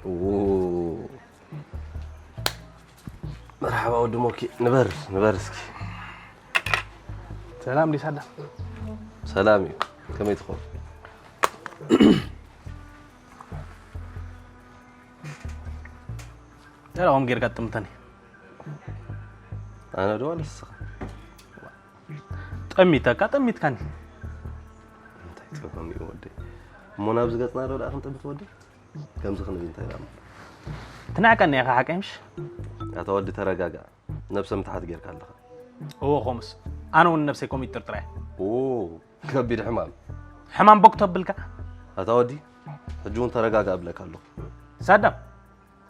ኡ፣ መርሓባ ወዲ ሞኪ፣ ንበር ንበር እስኪ። ሰላም ዲሳዳ። ሰላም እዩ። ከመይ ትኾን? ሰላም ጌርካ ጥምተኒ። ኣነ ዶ ንስኻ? ጠሚተካ ጠሚትካኒ። እንታይ ትፈም እዩ ወደይ? እሞ ናብዚ ገጽና ዶ ደኣ ክንጥምት ወደይ? ከምዚ ክንብል እንታይ ደኣ? ትናዕቀኒ ኢኻ ሓቀይ ምሽ? ኣታ ወዲ ተረጋጋ። ነብሰ ምትሓት ጌርካ ኣለኻ። እዎ ኾምስ ኣነ እውን ነብሰይ ኮም ይጥርጥራ እየ። ኦ ከቢድ ሕማም። ሕማም ቦክ ተብልካ። ኣታ ወዲ ሕጂ እውን ተረጋጋ እብለካ ኣለኹ። ሳዳም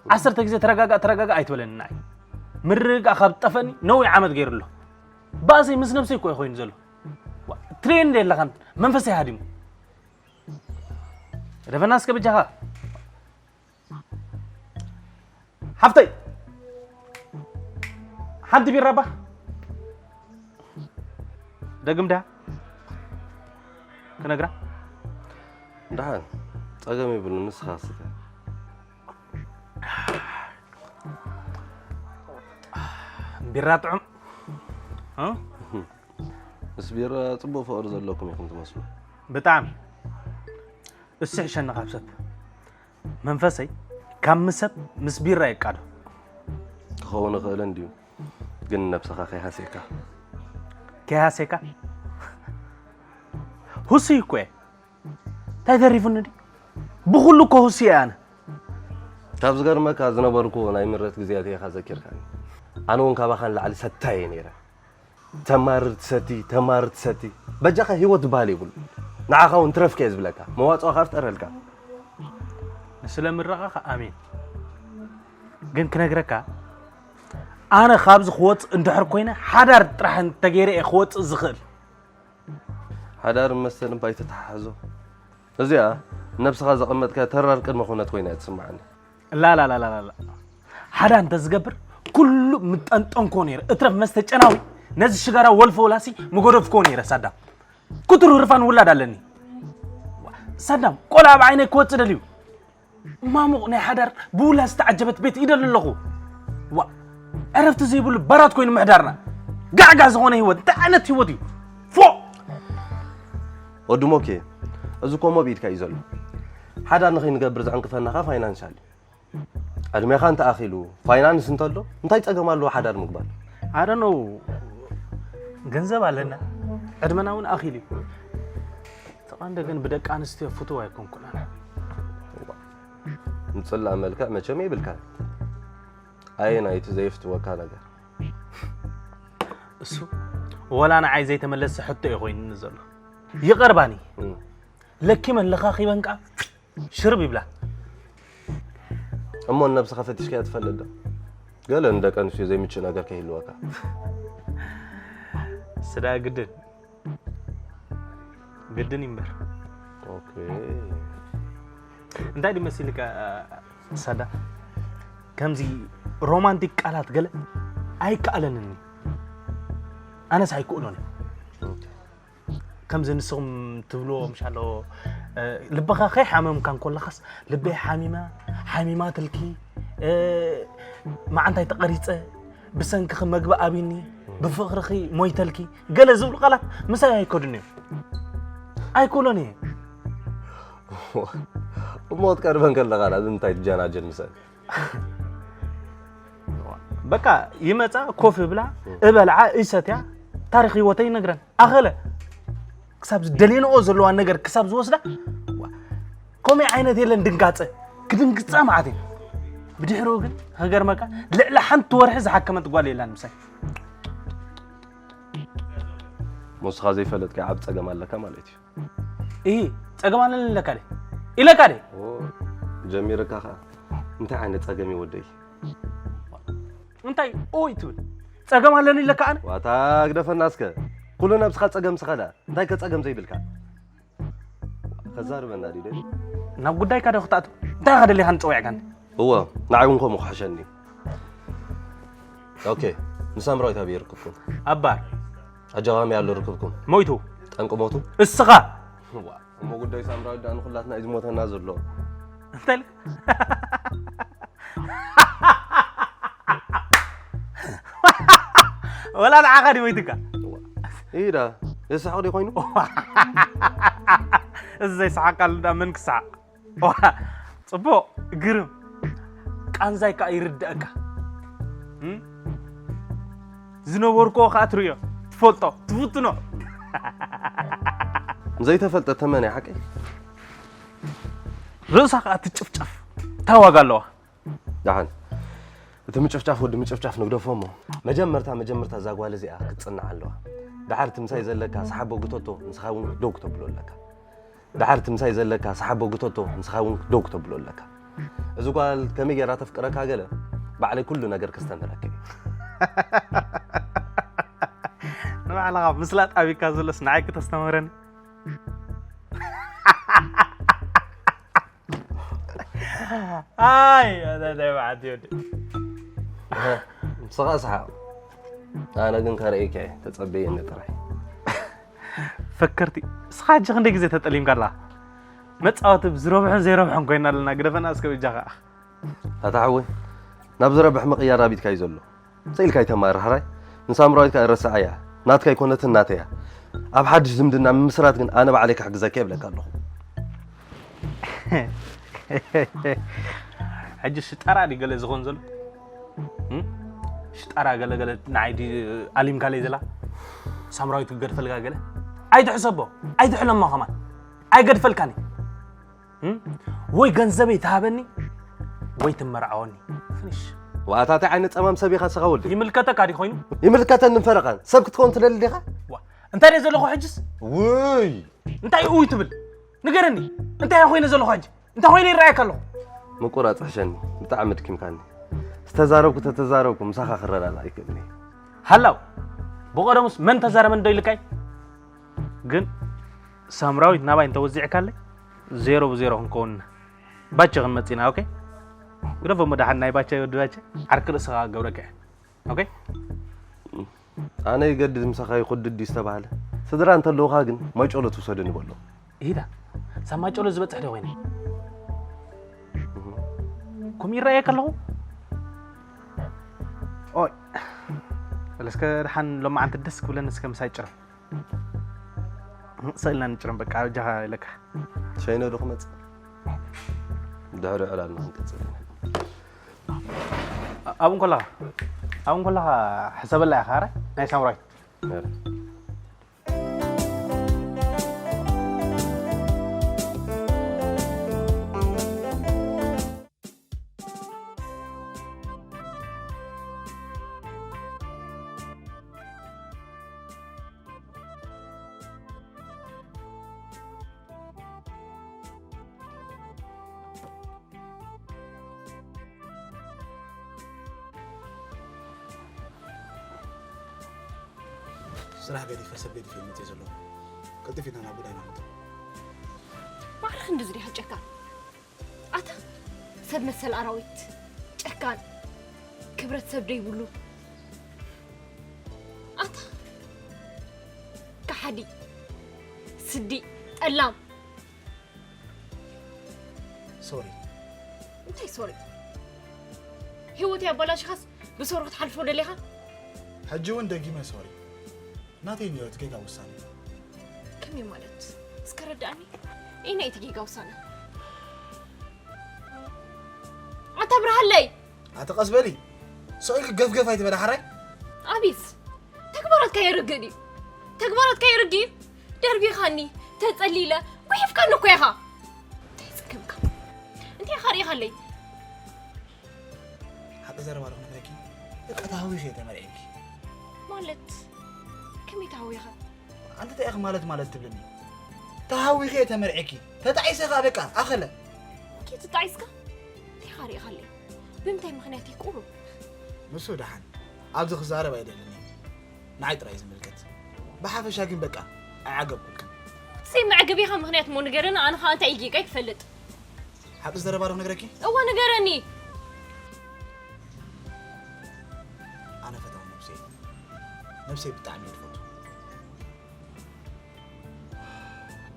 ዓሰርተ ግዜ ተረጋጋ ተረጋጋ ኣይትበለኒ ንዓይ። ምርግጋእ ካብ ጠፈኒ ነዊሕ ዓመት ገይሩ ኣሎ። ባእሰይ ምስ ነብሰይ እኮ እዩ ኮይኑ ዘሎ። ዋ፣ ትሬን እንደ የለኻን መንፈሰይ ሃዲሙ። ረፈና እስከ በጃኻ። ሓፍተይ ሓንቲ ቢራ ባ ደግም ዳ ክነግራ ደሓን ጸገም የብሉ ንስኻ ስተ። ቢራ ጥዑም እ? ምስ ቢራ ጽቡቕ ፍቕሪ ዘለኩም ኢኹም ትመስሉ። ብጣዕሚ እስሕሸኒ ካብ ሰብ መንፈሰይ ካብ ምሰብ ምስ ቢራ የቃዶ ክኸውን ይኽእል እንድዩ ግን ነብስኻ ከይሃሴካ ከይሃሴካ ሁሱይ እኮ እየ እንታይ ተሪፉኒ ድዩ ብኩሉ እኮ ሁሱይ እየ ኣነ ካብ ዝገርመካ ዝነበርኩ ናይ ምረት ግዜያት ኢኻ ዘኪርካኒ ኣነ እውን ካባኻ ንላዕሊ ሰታይ እየ ነይረ ተማርር ትሰቲ ተማርር ትሰቲ በጃኻ ህይወት ዝበሃል የብሉ ንዓኻ እውን ትረፍከ እየ ዝብለካ መዋፅኦ ካብ ጠረልካ ስለ ምረቓኻ ኣሜን ግን ክነግረካ ኣነ ካብዚ ክወፅእ እንድሕር ኮይነ ሓዳር ጥራሕ እንተገይረ እየ ክወፅእ ዝኽእል ሓዳር መሰል እባ ኣይተተሓሕዞ እዚኣ ነብስኻ ዘቐመጥካ ተራር ቅድመ ኩነት ኮይና እያ ትስምዓኒ ላላላላላ ሓዳ እንተዝገብር ኩሉ ምጠንጠንኮ ነይረ እትረፍ መስተ ጨናዊ ነዚ ሽጋራ ወልፈ ወላሲ ምጎደፍኮ ነይረ ሳዳም ኩትር ህርፋን ውላድ ኣለኒ ሳዳም ቆልዓ ኣብ ዓይነይ ክወፅእ ደልዩ ማሙቕ ናይ ሓዳር ብውላ ዝተዓጀበት ቤት ይደሊ ኣለኹ ዋ ዕረፍቲ ዘይብሉ በራት ኮይኑ ምሕዳርና ጋዕጋዕ ዝኾነ ህይወት እንታይ ዓይነት ህይወት እዩ ፎ ወዲ ሞኬ እዚ ኮሞ ብኢድካ እዩ ዘሎ ሓዳር ንኸይንገብር ዘዕንቅፈናኻ ፋይናንሻል እዩ ዕድሜኻ እንተኣኺሉ ፋይናንስ እንተሎ እንታይ ጸገም ኣለዎ ሓዳር ምግባር ኣደነው ገንዘብ ኣለና ዕድመና እውን ኣኺሉ እዩ ተቐንደ ግን ብደቂ ኣንስትዮ ፍትው ኣይኮንኩን ኣነ ምጽላእ መልክዕ መቸም የብልካን ኣየናይ እቲ ዘየፍትወካ ነገር እሱ ወላ ንዓይ ዘይተመለሰ ሕቶ እዩ ኮይኑኒ ዘሎ ይቐርባኒ ለኪመን ለኻኺበን ከዓ ሽርብ ይብላ እሞ ነብስኻ ፈቲሽካያ ትፈልጥ ዶ ገለ ንደቂ ኣንስትዮ ዘይምችእ ነገር ከይህልወካ ስዳ ግድን ግድን ይምበር እንታይ ድመሲልካ ሳዳ ከምዚ ሮማንቲክ ቃላት ገለ ኣይከኣለንን ኣነስ ኣይክእሎን ከምዚ ንስኹም ትብልዎ ምሻሎ ልብኻ ከይሓመምካ እንኮለኻስ ልበይ ሓሚማ ሓሚማትልኪ መዓንታይ ተቐሪፀ ብሰንክኺ መግቢ ኣብኒ ብፍቕርኺ ሞይተልኪ ገለ ዝብሉ ቃላት ምሳይ ኣይከዱን እዮም ኣይኮሎን እየ እሞ ትቀርበን ከለኻ ዳ ብምንታይ ትጀናጀን ምሰን በቃ ይመፃ ኮፍ ብላ እበልዓ እሰትያ ታሪክ ህይወተይ ይነግረን ኣኸለ ክሳብ ዝደልየንኦ ዘለዋ ነገር ክሳብ ዝወስዳ ከምኡ ዓይነት የለን ድንጋፀ ክድንግፃ ማለት እዩ ብድሕሪኡ ግን ከገርመካ ልዕሊ ሓንቲ ወርሒ ዝሓከመት ጓል የላን ምሳይ ሞስኻ ዘይፈለጥካ ዓብ ፀገም ኣለካ ማለት እዩ ይህ ፀገም ኣለኒ ኢለካ ደ ኢለካ ደ ጀሚርካ ኸ እንታይ ዓይነት ፀገም ይወደይ እንታይ ኦይ ትብል ፀገም ኣለኒ ኢለካ ኣነ ዋታ ግደፈና እስከ ኩሉ ነብስኻ ፀገም ስኸዳ እንታይ ከ ፀገም ዘይብልካ ከዛርበና ድዩ ናብ ጉዳይካ ዶ ክትኣቱ እንታይ ኢኻ ደሊኻ ንፀዊዕካኒ እወ ንዓይ እውን ከምኡ ክሕሸኒ ኦኬ ንሳምራዊት ኣበይ ይርክብኩም ኣባር ኣጃዋሚ ኣሎ ርክብኩም ሞይቱ ጠንቂ ሞቱ እስኻ እሞ ጉዳይ ሳምራዊት ደኣ ንኩላትና እዩ ዝሞተና ዘሎ እንታይ ወላ ንዓኻ ድዩ ሞይትካ? ኢዳ የስሓቕ ዲ ኮይኑ እዚ ዘይሰሓቃሉ ዳ መን ክሰሓቕ? ዋ፣ ጽቡቕ፣ ግርም። ቃንዛይ ከኣ ይርድኣካ። እም? ዝነበርክዎ ከኣ ትርእዮ፣ ትፈልጦ፣ ትፍትኖ። ዘይተፈልጠ ተመን ሓቂ ርእሳ ከኣ ትጭፍጨፍ። እንታይ ዋጋ ኣለዋ? ደሓን እቲ ምጭፍጫፍ ወዲ ምጭፍጫፍ ንግደፎ እሞ መጀመርታ መጀመርታ እዛ ጓል እዚኣ ክትፅናዕ ኣለዋ። ደሓር እቲ ምሳይ ዘለካ ሰሓቦ ግተቶ ንስኻ እውን ደው ክተብሎ ኣለካ። ደሓር እቲ ምሳይ ዘለካ ሰሓቦ ግተቶ ንስኻ እውን ደው ክተብሎ ኣለካ። እዚ ጓል ከመይ ጌራ ተፍቅረካ ገለ ባዕለይ ኩሉ ነገር ከስተምህረካ እዩ። ንባዕልኻ ምስላ ጣቢካ ዘሎስ ንዓይ ክተስተምህረኒ? ኣይ ኣይ ኣይ በዓቲ ወዲ ንስኻ ሰሓቕ ኣነ ግን ከርእየካ እየ ተጸበየኒ ጥራይ። ፈከርቲ እስኻ ሕጂ ክንደይ ግዜ ተጠሊምካ ኣለኻ? መጻወቲ ዝረብሑን ዘይረብሑን ኮይና ኣለና። ግደፈና እስከ ብጃኻ። ኣታ ሓወይ ናብ ዝረብሕ ምቕያር ኣቢትካ እዩ ዘሎ። ስኢልካ ኣይተማርህ ሕራይ። ንሳምራዊት ከኣ ረስዓያ። ናትካ ኣይኮነትን ናተያ። ኣብ ሓድሽ ዝምድና ምምስራት ግን ኣነ ባዕለይ ክሕግዘካ ይብለካ ኣለኹ። ሕጂ ሽጣራ ድዩ ገለ ዝኾን ዘሎ? እም? ሽጣራ ገለ ገለ ንዓይ ድዩ ኣሊምካለይ ዘላ? ሳምራዊት ክገድፈልካ ገለ? ኣይትሕሰቦ፣ ኣይትሕለሞ ከማን። ኣይገድፈልካን እዩ። እም? ወይ ገንዘበይ ትሃበኒ ወይ ትመርዓወኒ። ፍኒሽ። ዋኣታቲ ዓይነት ጸማም ሰብ ኢኻ ስኻ ወዲ። ይምልከተካ ድዩ ኮይኑ? ይምልከተኒ ፈረቓን ሰብ ክትከውን ትደሊ ዲኻ? ዋ እንታይ ደይ ዘለኹ ሕጅስ? ውይ እንታይ ውይ ትብል? ንገረኒ እንታይ ኮይነ ዘለኹ ሕጂ? እንታይ ኮይነ ይረኣየካ ኣለኹ? ምቁራጽ ሕሸኒ ብጣዕሚ ድኪምካኒ። ዝተዛረብኩ ተተዛረብኩ ምሳኻ ክረዳዳ ኣይክእልን እየ። ሃላው ብቐደሙስ መን ተዛረበ እንዶ ኢልካይ? ግን ሳምራዊት ናባይ እንተወዚዕካለይ ዜሮ ብዜሮ ክንከውን ኢና። ባቸ ክንመጽእ ኢና። ኦኬ ግደፎ እሞ ደሓን ናይ ባቸ ወዲ ባቸ ዓርኪ ርእስኻ ክገብረካ እየ። ኦኬ ኣነ ይገድድ ምሳኻ ይኹድድ ድዩ ዝተባህለ? ስድራ እንተለውኻ ግን ማይጨሎ ትውሰደኒ በሎ። ኢዳ ሳብ ማይጨሎ ዝበጽሕ ዶ ኮይነ? ከምኡ ይረኣየካ ኣለኹ? ኦይ እስከ ደሓን ሎማዓንቲ ደስ ክብለኒ እስከ ምሳይ ጭረ። ሰእልና ንጭረም በቃ ኣበጃኻ ኢለካ። ሸይነ ዶ ክመጽእ? ድሕሪ ዕላልና ክንቅጽል ኢና። ኣብ እንኮለኻ ኣብ እንኮለኻ ሕሰበላ ኢኻ ረ ናይ ሳምራዊት። ስራሕ ገዲፈ ሰብ ገዲፈ መፅእ ዘለኹ ቀልጢፍ ኢና ናብ ጉዳይና ንእቶ። ማዕረ ክንድዚ ዲኻ ጨካን? ኣታ ሰብ መሰል ኣራዊት ጨካን ክብረት ሰብ ደይብሉ ኣታ ከሓዲ ስዲ ጠላም ሶሪ እንታይ ሶሪ ህይወት ያባላሽኻስ ብሶሪ ክትሓልፎ ደሊኻ ሕጂ እውን ደጊመ ሶሪ ናተይ ንህይወት ጌጋ ውሳኔ ከመይ ማለት እስከ ረዳእኒ እይና እቲ ጌጋ ውሳነ ኣታ ብርሃለይ ኣቲ ቀስ በሊ ሰው ኢልክ ገፍገፍ ኣይትበላ ሓራይ ኣቢስ ተግባራትካ የርግእ ድዩ ተግባራትካ የርግእ እዩ ደርቢኻኒ ተጸሊለ ጉሒፍካኒ እኮ ኢኻ እንታይ ጽከምካ እንታይ ኢኻ ርኢኻለይ ሓቂ ዘረባ ዶ ክነግረኪ በቃ ተሃዊኸ እየ ተመርዒኪ ማለት ከመይ ተሃዊኻ ኣንቲ እንታይ ኢኺ ማለት ማለት ትብልኒ ተሃዊኸ እየ ተመርዒኪ ተጣዒሰ ኸኣ በቃ ኣኸለ ኦኬ ተጣዒስካ እንታይ ኢኻ ርኢኻለይ ብምንታይ ምኽንያት እዩ ቁሩብ ንሱ ደሓን ኣብዚ ክዛረብ ኣይደልን እየ ንዓይ ጥራይ ዝምልከት ብሓፈሻ ግን በቃ ኣይዓገብኩልክን ዘይመዕገቢኻ ምኽንያት እሞ ንገረኒ ኣነ ኸኣ እንታይ እዩ ጌጋይ ክፈልጥ ሓቂ ዘረባ ዶ ክነግረኪ እወ ንገረኒ ኣነ ፈታው ነብሰይ ነብሰይ ብጣዕሚ እየ ዝፈቱ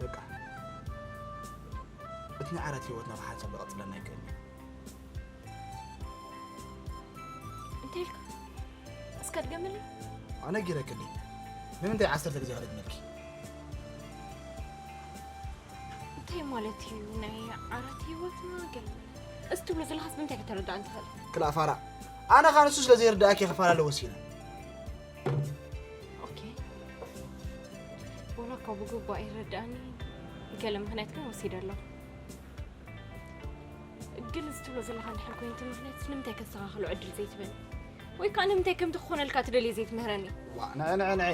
በቃ እቲ ናይ ዓራት ህይወትና ብሓንሳብ ዝቐፅለና ኣይክእልን እዩ እንታይ ኢልካ እስከ ድገምለይ ኣነ ጊረክኒ። ንምንታይ ዓሰርተ ግዜ ክደግመልኪ? እንታይ ማለት እዩ ናይ ዓራት ህይወትና ገለ? እዚ ትብሎ ዘለኻስ ብምንታይ ከተረዳእኒ ትኽእል? ክላእ ፋራ፣ ኣነ ኻን እሱ ስለ ዘይርዳእኪ ክፈላለ ወሲነ። ኦኬ፣ ወላ እኳ ብግቡእ ኣይረዳእኒ፣ ገለ ምኽንያት ግን ወሲደ ኣለኹ። ግን እዚ ትብሎ ዘለኻ እንድሕር ኮይኑ እቲ ምኽንያት ንምንታይ ከስተኻኽሎ ዕድል ዘይትበኒ? ወይ ከዓ ንምንታይ ከምቲ ክኾነልካ ትደልየ ዘይትምህረኒ? ዋ ንዐ ንዐ ንዐ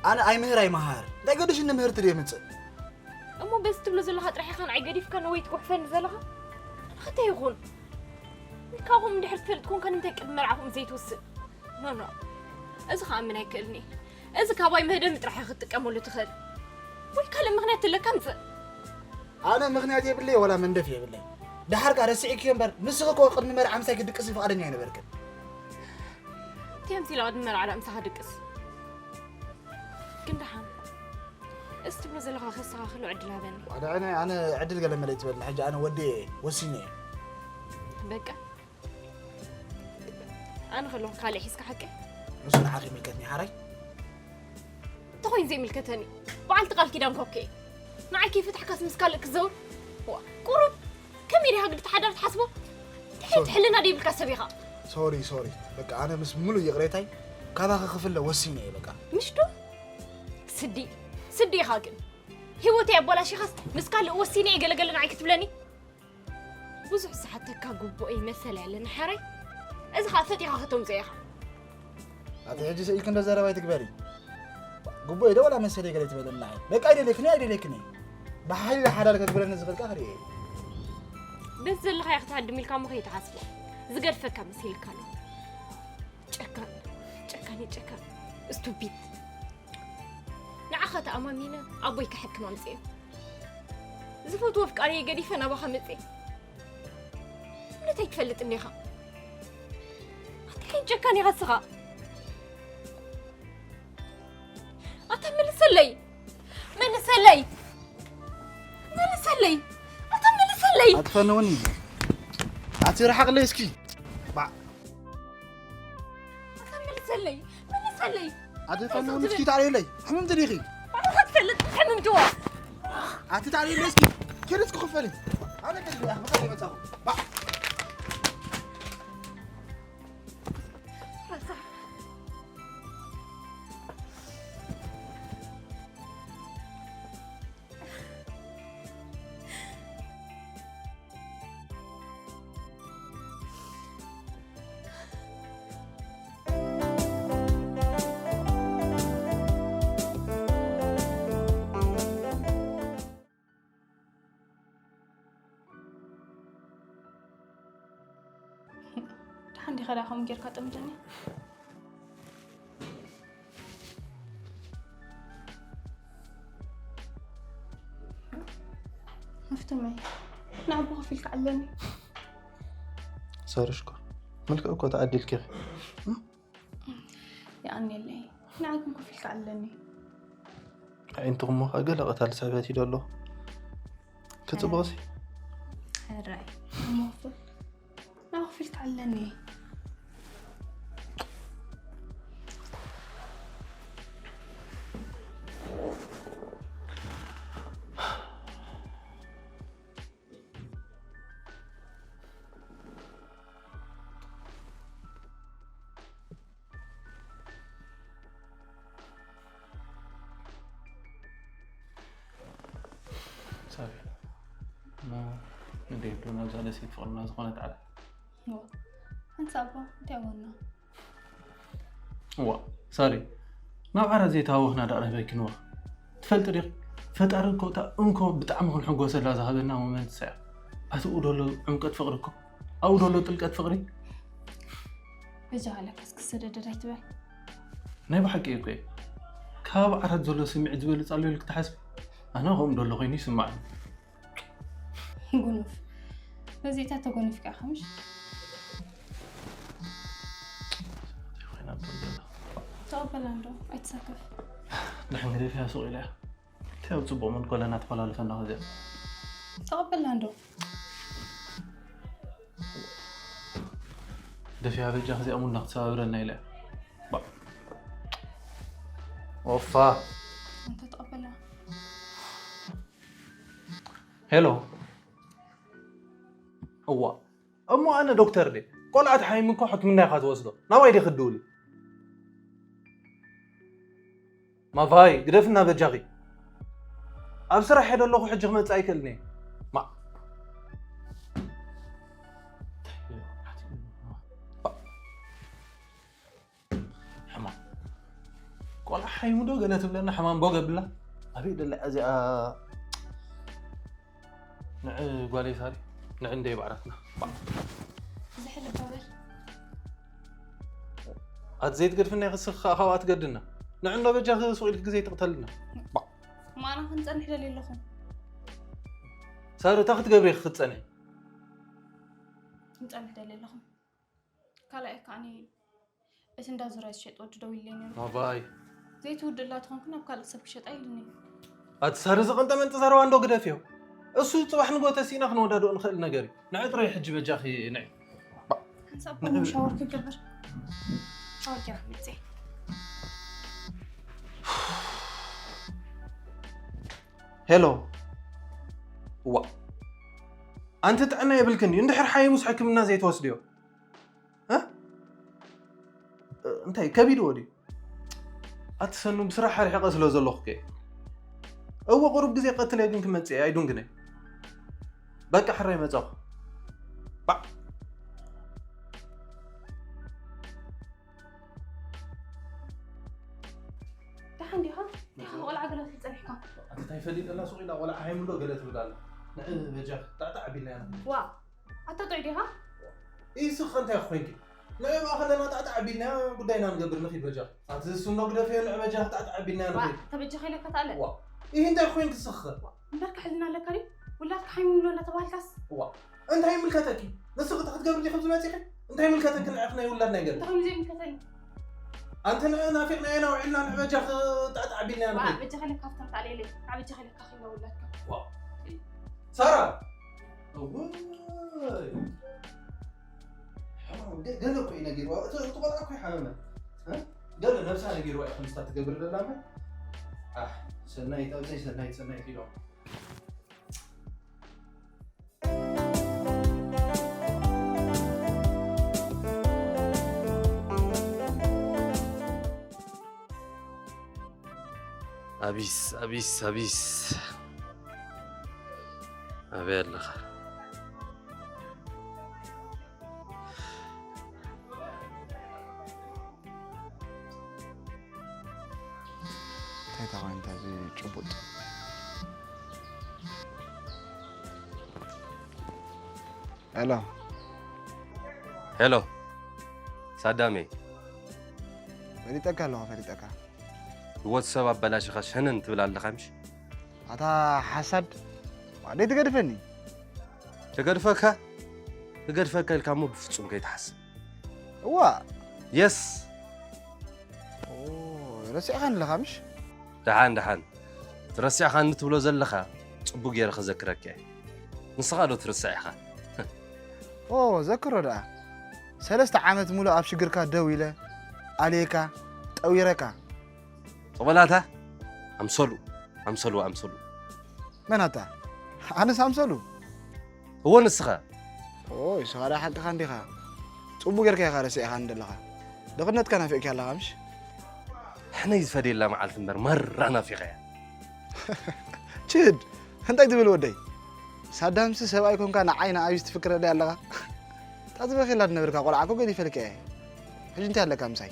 ኣነ ኣይምህር ኣይመሃር እንታይ ገድሽኒ ምህርቲ ድየ ምፅእ? እሞ በዚ ትብሎ ዘለኻ ጥራሕ ኢኻ ንዓይ ገዲፍካ ንወይ ትጉሕፈኒ ዘለኻ? ንኽንታይ ይኹን ካብኹም እንድሕር ትፈልጥ ኮንካ ንምንታይ ቅድሚ መርዓኹም ዘይትውስን? ኖ ኖ፣ እዚ ክኣምን ኣይክእልኒ። እዚ ካባይ መህደሚ ጥራሕ ክትጥቀመሉ ትኽእል ወይ ካልእ ምኽንያት ትለካ ምፅእ። ኣነ ምኽንያት የብለይ ወላ መንደፍ የብለይ። ደሓር ካ ረሲዕክዮ እምበር ንስኺ እኮ ቅድሚ መርዓ ምሳይ ክትድቅሲ ፍቓደኛ ኣይነበርክን። እንታይ ኣምሲላ ቅድሚ መርዓ ዳ ምሳኻ ድቅስ? ግን ደሓን እዚ ትብሎ ዘለኻ ከስተኻኽሎ ዕድል ሃበኒ። ዋላ ኣነ ኣነ ዕድል ገለ መለ ይትበልና ሕጂ ኣነ ወዲ ወሲነ እየ። በቃ ኣነ ከለኹ ካልእ ሒዝካ ሓቂ ንሱ ንዓኺ ይምልከትኒ ሓራይ። ተኾይን ዘይምልከተኒ በዓልቲ ቃል ኪዳን ኮኬ ንዓይ ከይፈታሕካስ ምስ ካልእ ክዘውር ዋ ቁሩብ ከመይ ዲኻ ግዲ ተሓዳር ትሓስቦ? ድሕሪት ሕልና ደይብልካ ሰብ ኢኻ። ሶሪ ሶሪ በቃ ኣነ ምስ ሙሉእ ይቕሬታይ ካባኺ ክፍለ ወሲነ እየ በቃ። ምሽ ዶ? ስዲ ስዲ ኢኻ ግን ህይወተይ ኣባላሺኻስ ምስ ካልእ ወሲነ እየ ገለገለ ንዓይ ክትብለኒ? ብዙሕ ዝሓተካ ግቡእይ መሰል ያለን ሓራይ እዚ ኸዓ ፈጢኻ ከተምፅኦ ኢኻ። ኣቲ ሕጂ ስኢልኪ እንዶ ዘረባ ኣይትግበሪ። ግቡእይ ዶ ወላ መሰለይ ገለ ትበለና እየ። በቃ ኣይደለክኒ ኣይደለክኒ። ብሓይሊ ሓላል ከግብረኒ ዝኽእል ከኣ ክርኢ እየ። በዚ ዘለኻዮ ክትሃድም ኢልካ እሞ ከይትሓስቦ ዝገድፈካ መሲልካ ኣሎ። ጨካን ጨካን ጨካን ስቱፒድ። ንዓኻ ተኣማሚነ ኣቦይ ክሕክም ኣምፅኤ ዝፈትዎ ኣፍቃሪየ ገዲፈ ናባኻ መፅኤ። እምነት ኣይትፈልጥን ዲኻ? ኣታ ሓይን ጨካን ኢኻ እስኻ። ኣታ መልሰለይ መልሰለይ መልሰለይ ኣታ መልሰለይ። ኣትፈንውኒ ኣቲ ርሓቕለይ እስኪ። ባዕ ኣታ መልሰለይ መልሰለይ። ኣቲ ፈንውኒ እስኪ ታሪለይ ሕምምቲ ዲኺ? ባዕልኻ ትፈልጥ ሕምምትዋ። ኣቲ ታሪለይ እስኪ። ኪድ እስኪ ክፈሊ። ኣነ ከዚ ኣኽብካ ይመጻኹ። ባዕ ደሓን ዲኻ ደኣ ከምኡ ጌርካ ጠምተኒ? ሃፍተመይ ንዓቦ ከፊልካ ኣለኒ። ሶሪ ሽኮር፣ መልክዕ እኮ ተዓዲልኪ ኢኺ። የቐንየለይ፣ ንዓኩም ከፊልካ ኣለኒ። ኣዒንትኹም እሞ ከኣ ገለ ቀታሊ ስሕበት እዩ ደሎ። ክጽቡቕሲ? ሕራይ እሞ ክፍል ናኹፊልካ ኣለኒ። ሳቢ እሞ ንዴብ ዶ ናብዛ ደሴት ፍቕርና ዝኾነት ዓለም ዋ፣ ኣንታ ኣቦ እንታይ ወና? እዋ ሳሪ፣ ናብ ዓራት ዘይተሃወኽና ደኣ ረህበኪ ንዋ። ትፈልጢ ዲኺ፣ ፈጣሪ እኮ እታ እንኮ ብጣዕሚ ክንሕጎሰላ ዝሃበና ሞመንት እሳ እያ። ኣትኡ ደሎ ዕምቀት ፍቕሪ እኮ ኣብኡ ደሎ ጥልቀት ፍቕሪ። በጃኻ ለካስ ክሰደደድ ኣይትበል። ናይ ብሓቂ እኮ እየ። ካብ ዓራት ዘሎ ስምዒት ዝበልፅ ኣሎ ኢልክ ትሓስብ? ኣነ ከምኡ ደሎ ኮይኑ ይስማዓኒ። ጉኑፍ በዚታ ተጎኒፍካ ኢኻ ምሽ? ተቐበላ እንዶ ኣይትሳከፍ። ንሕን ግደፍያ ሱቕ ኢለ እያ። እንታይ ኣብ ፅቡቕ መንኮለና ተፈላልፈና ከዚኣ? ተቐበላ እንዶ። ደፊያ በጃ ከዚኣ ሙና ክትሰባብረና ኢለ እያ። ባ- ኦፋ። እንተ ተቐበላ። ሄሎ። እዋ። እሞ ኣነ ዶክተር ድየ? ቆልዓ ተሓይሙ እኮ ሕክምና ኢኻ ትወስዶ። ናባይ ድየ ክድውል? ማቫይ፣ ግደፍና በጃኺ። ኣብ ስራሕ እየ ዘለኹ፣ ሕጂ ክመጽእ ኣይክእልን እየ። ማ-፣ ሕማም። ቆልዓ ሓይሙ ዶ ገለ ትብለና፣ ሕማም ቦ ገብላ። ኣበይ ደላ እዚኣ? ንዕ ጓለይ ሳሪ፣ ንዕ እንደ ይባዕራትና። ባ-፣ ዝሕል ባበር። ኣት ዘይትገድፍና ይኽስኽ ከኣ ካብኣ ትገድና። ንዕ እንዶ በጃኺ ሱቕ ኢልክ ግዜ ትቕተልና። ባ-፣ ማና ክንጸንሕ ደልየ ኣለኹ። ሳሪ፣ እንታይ ክትገብሪ ኢኺ ክትጸንሒ? ክንጸንሕ ደልየ ኣለኹ። ካልኣይ ከኣኒ እቲ እንዳ ዙርያ ዝሸጥ ወዲ ደዊሉለይ ነይሩ። ኣባይ። ዘይትውድላ ተኾንኩ ናብ ካልእ ሰብ ክሸጣ ኢሉኒ። ኣቲ ሳሪ፣ ዝቐንጠመንጢ ዘረባ እንዶ ግደፍዮ። እሱ ጽባሕ ንግሆ ተሲእና ክንወዳድኦ ንኽእል ነገር እዩ። ንዒ ጥራይ ሕጂ በጃኺ ንዒ። ሓንሳብ እኮ ሻወር ክገብር። ሻወር ገይረ መጽየ። ሄሎ። እዋ። ኣንቲ ጥዕና የብልክን ድዩ? እንድሕር ሓይሙስ ሕክምና ዘይትወስድዮ? እ? እንታይ ከቢድዎ ድዩ? ኣትሰኑ ብስራሕ ኣርሒቐ ስለ ዘለኹ ከ። እወ ቁሩብ ግዜ ቀትለ ግን ክመጽእ እየ ኣይዱንግነ። በቃ ሕራይ መጻኹ። ባዕ። ደሓን ዲኻ? ዲኻ ቆልዓ ገለ ክትጸንሕካ? ኣቲ እንታይ ፈሊጠላ ሱቕ ኢላ ቆልዓ ሃይምሎ ገለ ትብል ኣላ። ንዕ በጃ ጣዕጣዕ ኣቢልና ኢና። ዋ ኣታ ጥዑይ ዲኻ? ኢስኽ እንታይ ኮይንኪ? ንዕ በኣ ከለና ጣዕጣዕ ኣቢልና ጉዳይና ንገብር ንኺድ በጃ። ኣቲ ዝስኖ ግደፍዮ ንዕ በጃ ጣዕጣዕ ኣቢልና ዋ ንኺድ። ተበጃ ከይለካ ተኣለ። ዋ ኢህ እንታይ ኮይንኪ ስኽ? እምበርከ ሕልና ኣለካ ድዩ? ውላድካ ሓይምሎ እናተባህልካስ? ዋ እንታይ ይምልከተኪ? ንስኺ እንታይ ክትገብሪ ዲኺ ኣብዚ መጺኺ? እንታይ ይምልከተኪ ንዕኺ ናይ ውላድ ናይ ገለ? እንታይ ኮይኑ ዘይምልከተኒ? ኣንቲ ንዕ ናፊቕናዮ ኢና ውዒልና ንዕ በጃኺ ጣዕጣዕ ኣቢልና ዋ ንኺድ። በጃኺ ለካ ሃብታም ተኣለየለይ። ንዕ በጃኺ ለካ ኺና ውላድካ። ዋ ሳራ እውይ። ሓው፣ ገ-፣ ገለ እኮ እዩ ነጊርዋ። እቲ፣ እቲ ቆልዓ እኮ ይሓመመ። እ? ገለ ነብሳ ነጊርዋ እዩ ከምስታ ትገብር ዘላ እምበር። ኣሕ፣ ሰናይት፣ ኣብዘይ ሰናይት፣ ሰናይት ኢሎም። ኣቢስ፣ ኣቢስ፣ ኣቢስ። ኣበይ ኣለኻ? እንታይ ተኾይኑ እንታይ እዚ ጭቡጥ? ሄሎ። ሄሎ። ሳዳመይ። ፈሊጠካ ኣለኹ፣ ፈሊጠካ። ህይወት ሰብ ኣበላሽኻ ሸነን ትብል ኣለኻ ምሽ? ኣታ ሓሳድ፣ ዋደይ ትገድፈኒ። ትገድፈካ? ትገድፈካ ኢልካ እሞ ብፍጹም ከይትሓስብ። እዋ። የስ። ኦ፣ ረሲዕኻኒ ኣለኻ ምሽ? ደሓን፣ ደሓን። እቲ ረሲዕኻኒ ትብሎ ዘለኻ ጽቡቕ ገይረ ከዘክረካ እየ። ንስኻ ዶ ትርስዕ ኢኻ? ኦ፣ ዘክሮ ደኣ። ሰለስተ ዓመት ሙሉእ ኣብ ሽግርካ ደው ኢለ፣ ኣልየካ፣ ጠዊረካ። ጸበላታ፣ ኣምሰሉ፣ ኣምሰሉ፣ ኣምሰሉ። መን ኣታ? ኣነስ ኣምሰሉ? እወ፣ ንስኻ። ኦ፣ ንስኻ ደኣ ሓቅኻ እንዲኻ። ጽቡቕ ጌርካ ኢኻ ረሲዕኻኒ ዘለኻ። ድኽነትካ ናፊቕካ ኣለኻ ምሽ? ሕነይ ዝፈድየላ መዓልቲ እምበር ማራ ናፊቐያ። ችድ፣ እንታይ ትብል ወደይ? ሳዳምሲ ሰብኣይ ኮንካ ንዓይ ንኣብይስ ትፍክረለይ ኣለኻ? እታ ትበኺላ ዝነበርካ ቆልዓ እኮ ገዲፈልካ እየ። ሕጂ እንታይ ኣለካ ምሳይ?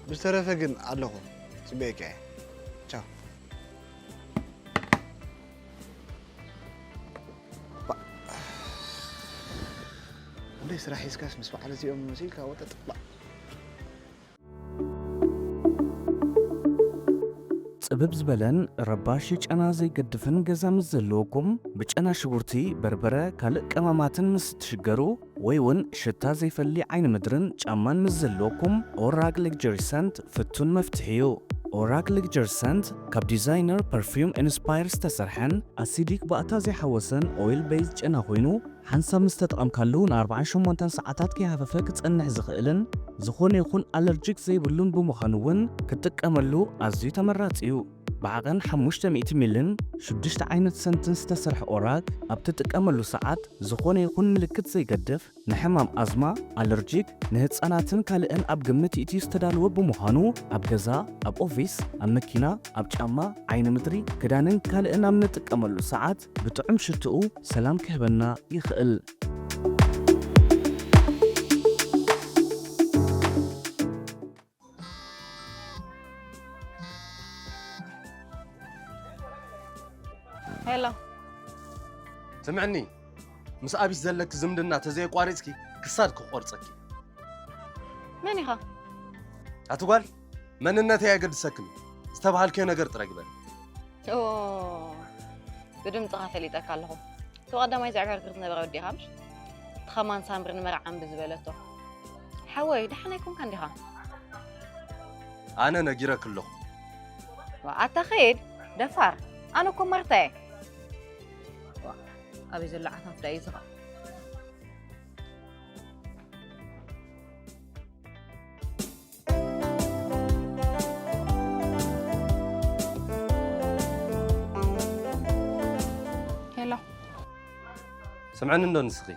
ብዝተረፈ ግን ኣለኹ፣ ጽበየካ እየ። ቻው። ባ-፣ እንደ ስራሕ ሒዝካስ ምስ በዓል እዚኦም መሲልካ ወጠጥ። ባ-፣ ጽብብ ዝበለን ረባሺ ጨና ዘይገድፍን ገዛ ምስ ዘለወኩም፣ ብጨና ሽጉርቲ፣ በርበረ፣ ካልእ ቀመማትን ምስ እትሽገሩ፣ ወይ እውን ሽታ ዘይፈሊ ዓይኒ ምድርን ጫማን ምስ ዘለወኩም፣ ኦራግ ሌክጀሪ ሰንት ፍቱን መፍትሒ እዩ። ኦራክ ሌክቸር ሰንት ካብ ዲዛይነር ፐርፊውም ኢንስፓየር ዝተሰርሐን ኣሲዲክ ባእታ ዘይሓወሰን ኦይል ቤዝ ጨና ኮይኑ ሓንሳብ ምስ ተጠቐምካሉ ን ኣርብዓን ሸሞንተን ሰዓታት ከይሃፈፈ ክጸንሕ ዝኽእልን ዝኾነ ይኹን ኣለርጂክ ዘይብሉን ብምዃኑ እውን ክትጥቀመሉ ኣዝዩ ተመራጺ እዩ። ብዓቐን ሓሙሽተ ሚእቲ ሚልን ሽዱሽተ ዓይነት ሰንትን ዝተሰርሐ ኦራክ ኣብ ትጥቀመሉ ሰዓት ዝኾነ ይኹን ምልክት ዘይገድፍ ንሕማም ኣዝማ፣ ኣለርጂክ፣ ንህጻናትን ካልእን ኣብ ግምት ይእትዩ ዝተዳለወ ብምዃኑ ኣብ ገዛ፣ ኣብ ኦፊስ፣ ኣብ መኪና፣ ኣብ ጫማ፣ ዓይኒ ምድሪ፣ ክዳንን ካልእን ኣብ ንጥቀመሉ ሰዓት ብጥዑም ሽትኡ ሰላም ክህበና ይኽእል። ሄሎ፣ ስምዕኒ፣ ምስ ኣቢስ ዘለኪ ዝምድና ተዘየቋሪፅኪ ክሳድ ክቆርፀኪ። መን ኢኻ? ኣቲ ጓል፣ መንነተይ ኣየገድሰክን እዩ። ዝተባሃልክዮ ነገር ጥረ ግበር። ኦ፣ ብድምፅኻ ፈሊጠካ ኣለኹ። እቲ ቀዳማይ ዘዕገርግር ዝነበረ ወዲኻ ምሽ? እቲ ኸማን ሳምሪ ንመርዓ እምቢ ዝበለቶ። ሓወይ፣ ደሓን ኣይኮንካን ዲኻ? ኣነ ነጊረክ ኣለኹ። ዋ፣ ኣታ ኸይድ፣ ደፋር። ኣነ እኮ ማርታ እየ። ዋ፣ ኣበይ ዘሎ ዓፋፍ ዳ እዩ ዝቐ ሄሎ፣ ስምዕኒ እንዶ ንስኺ።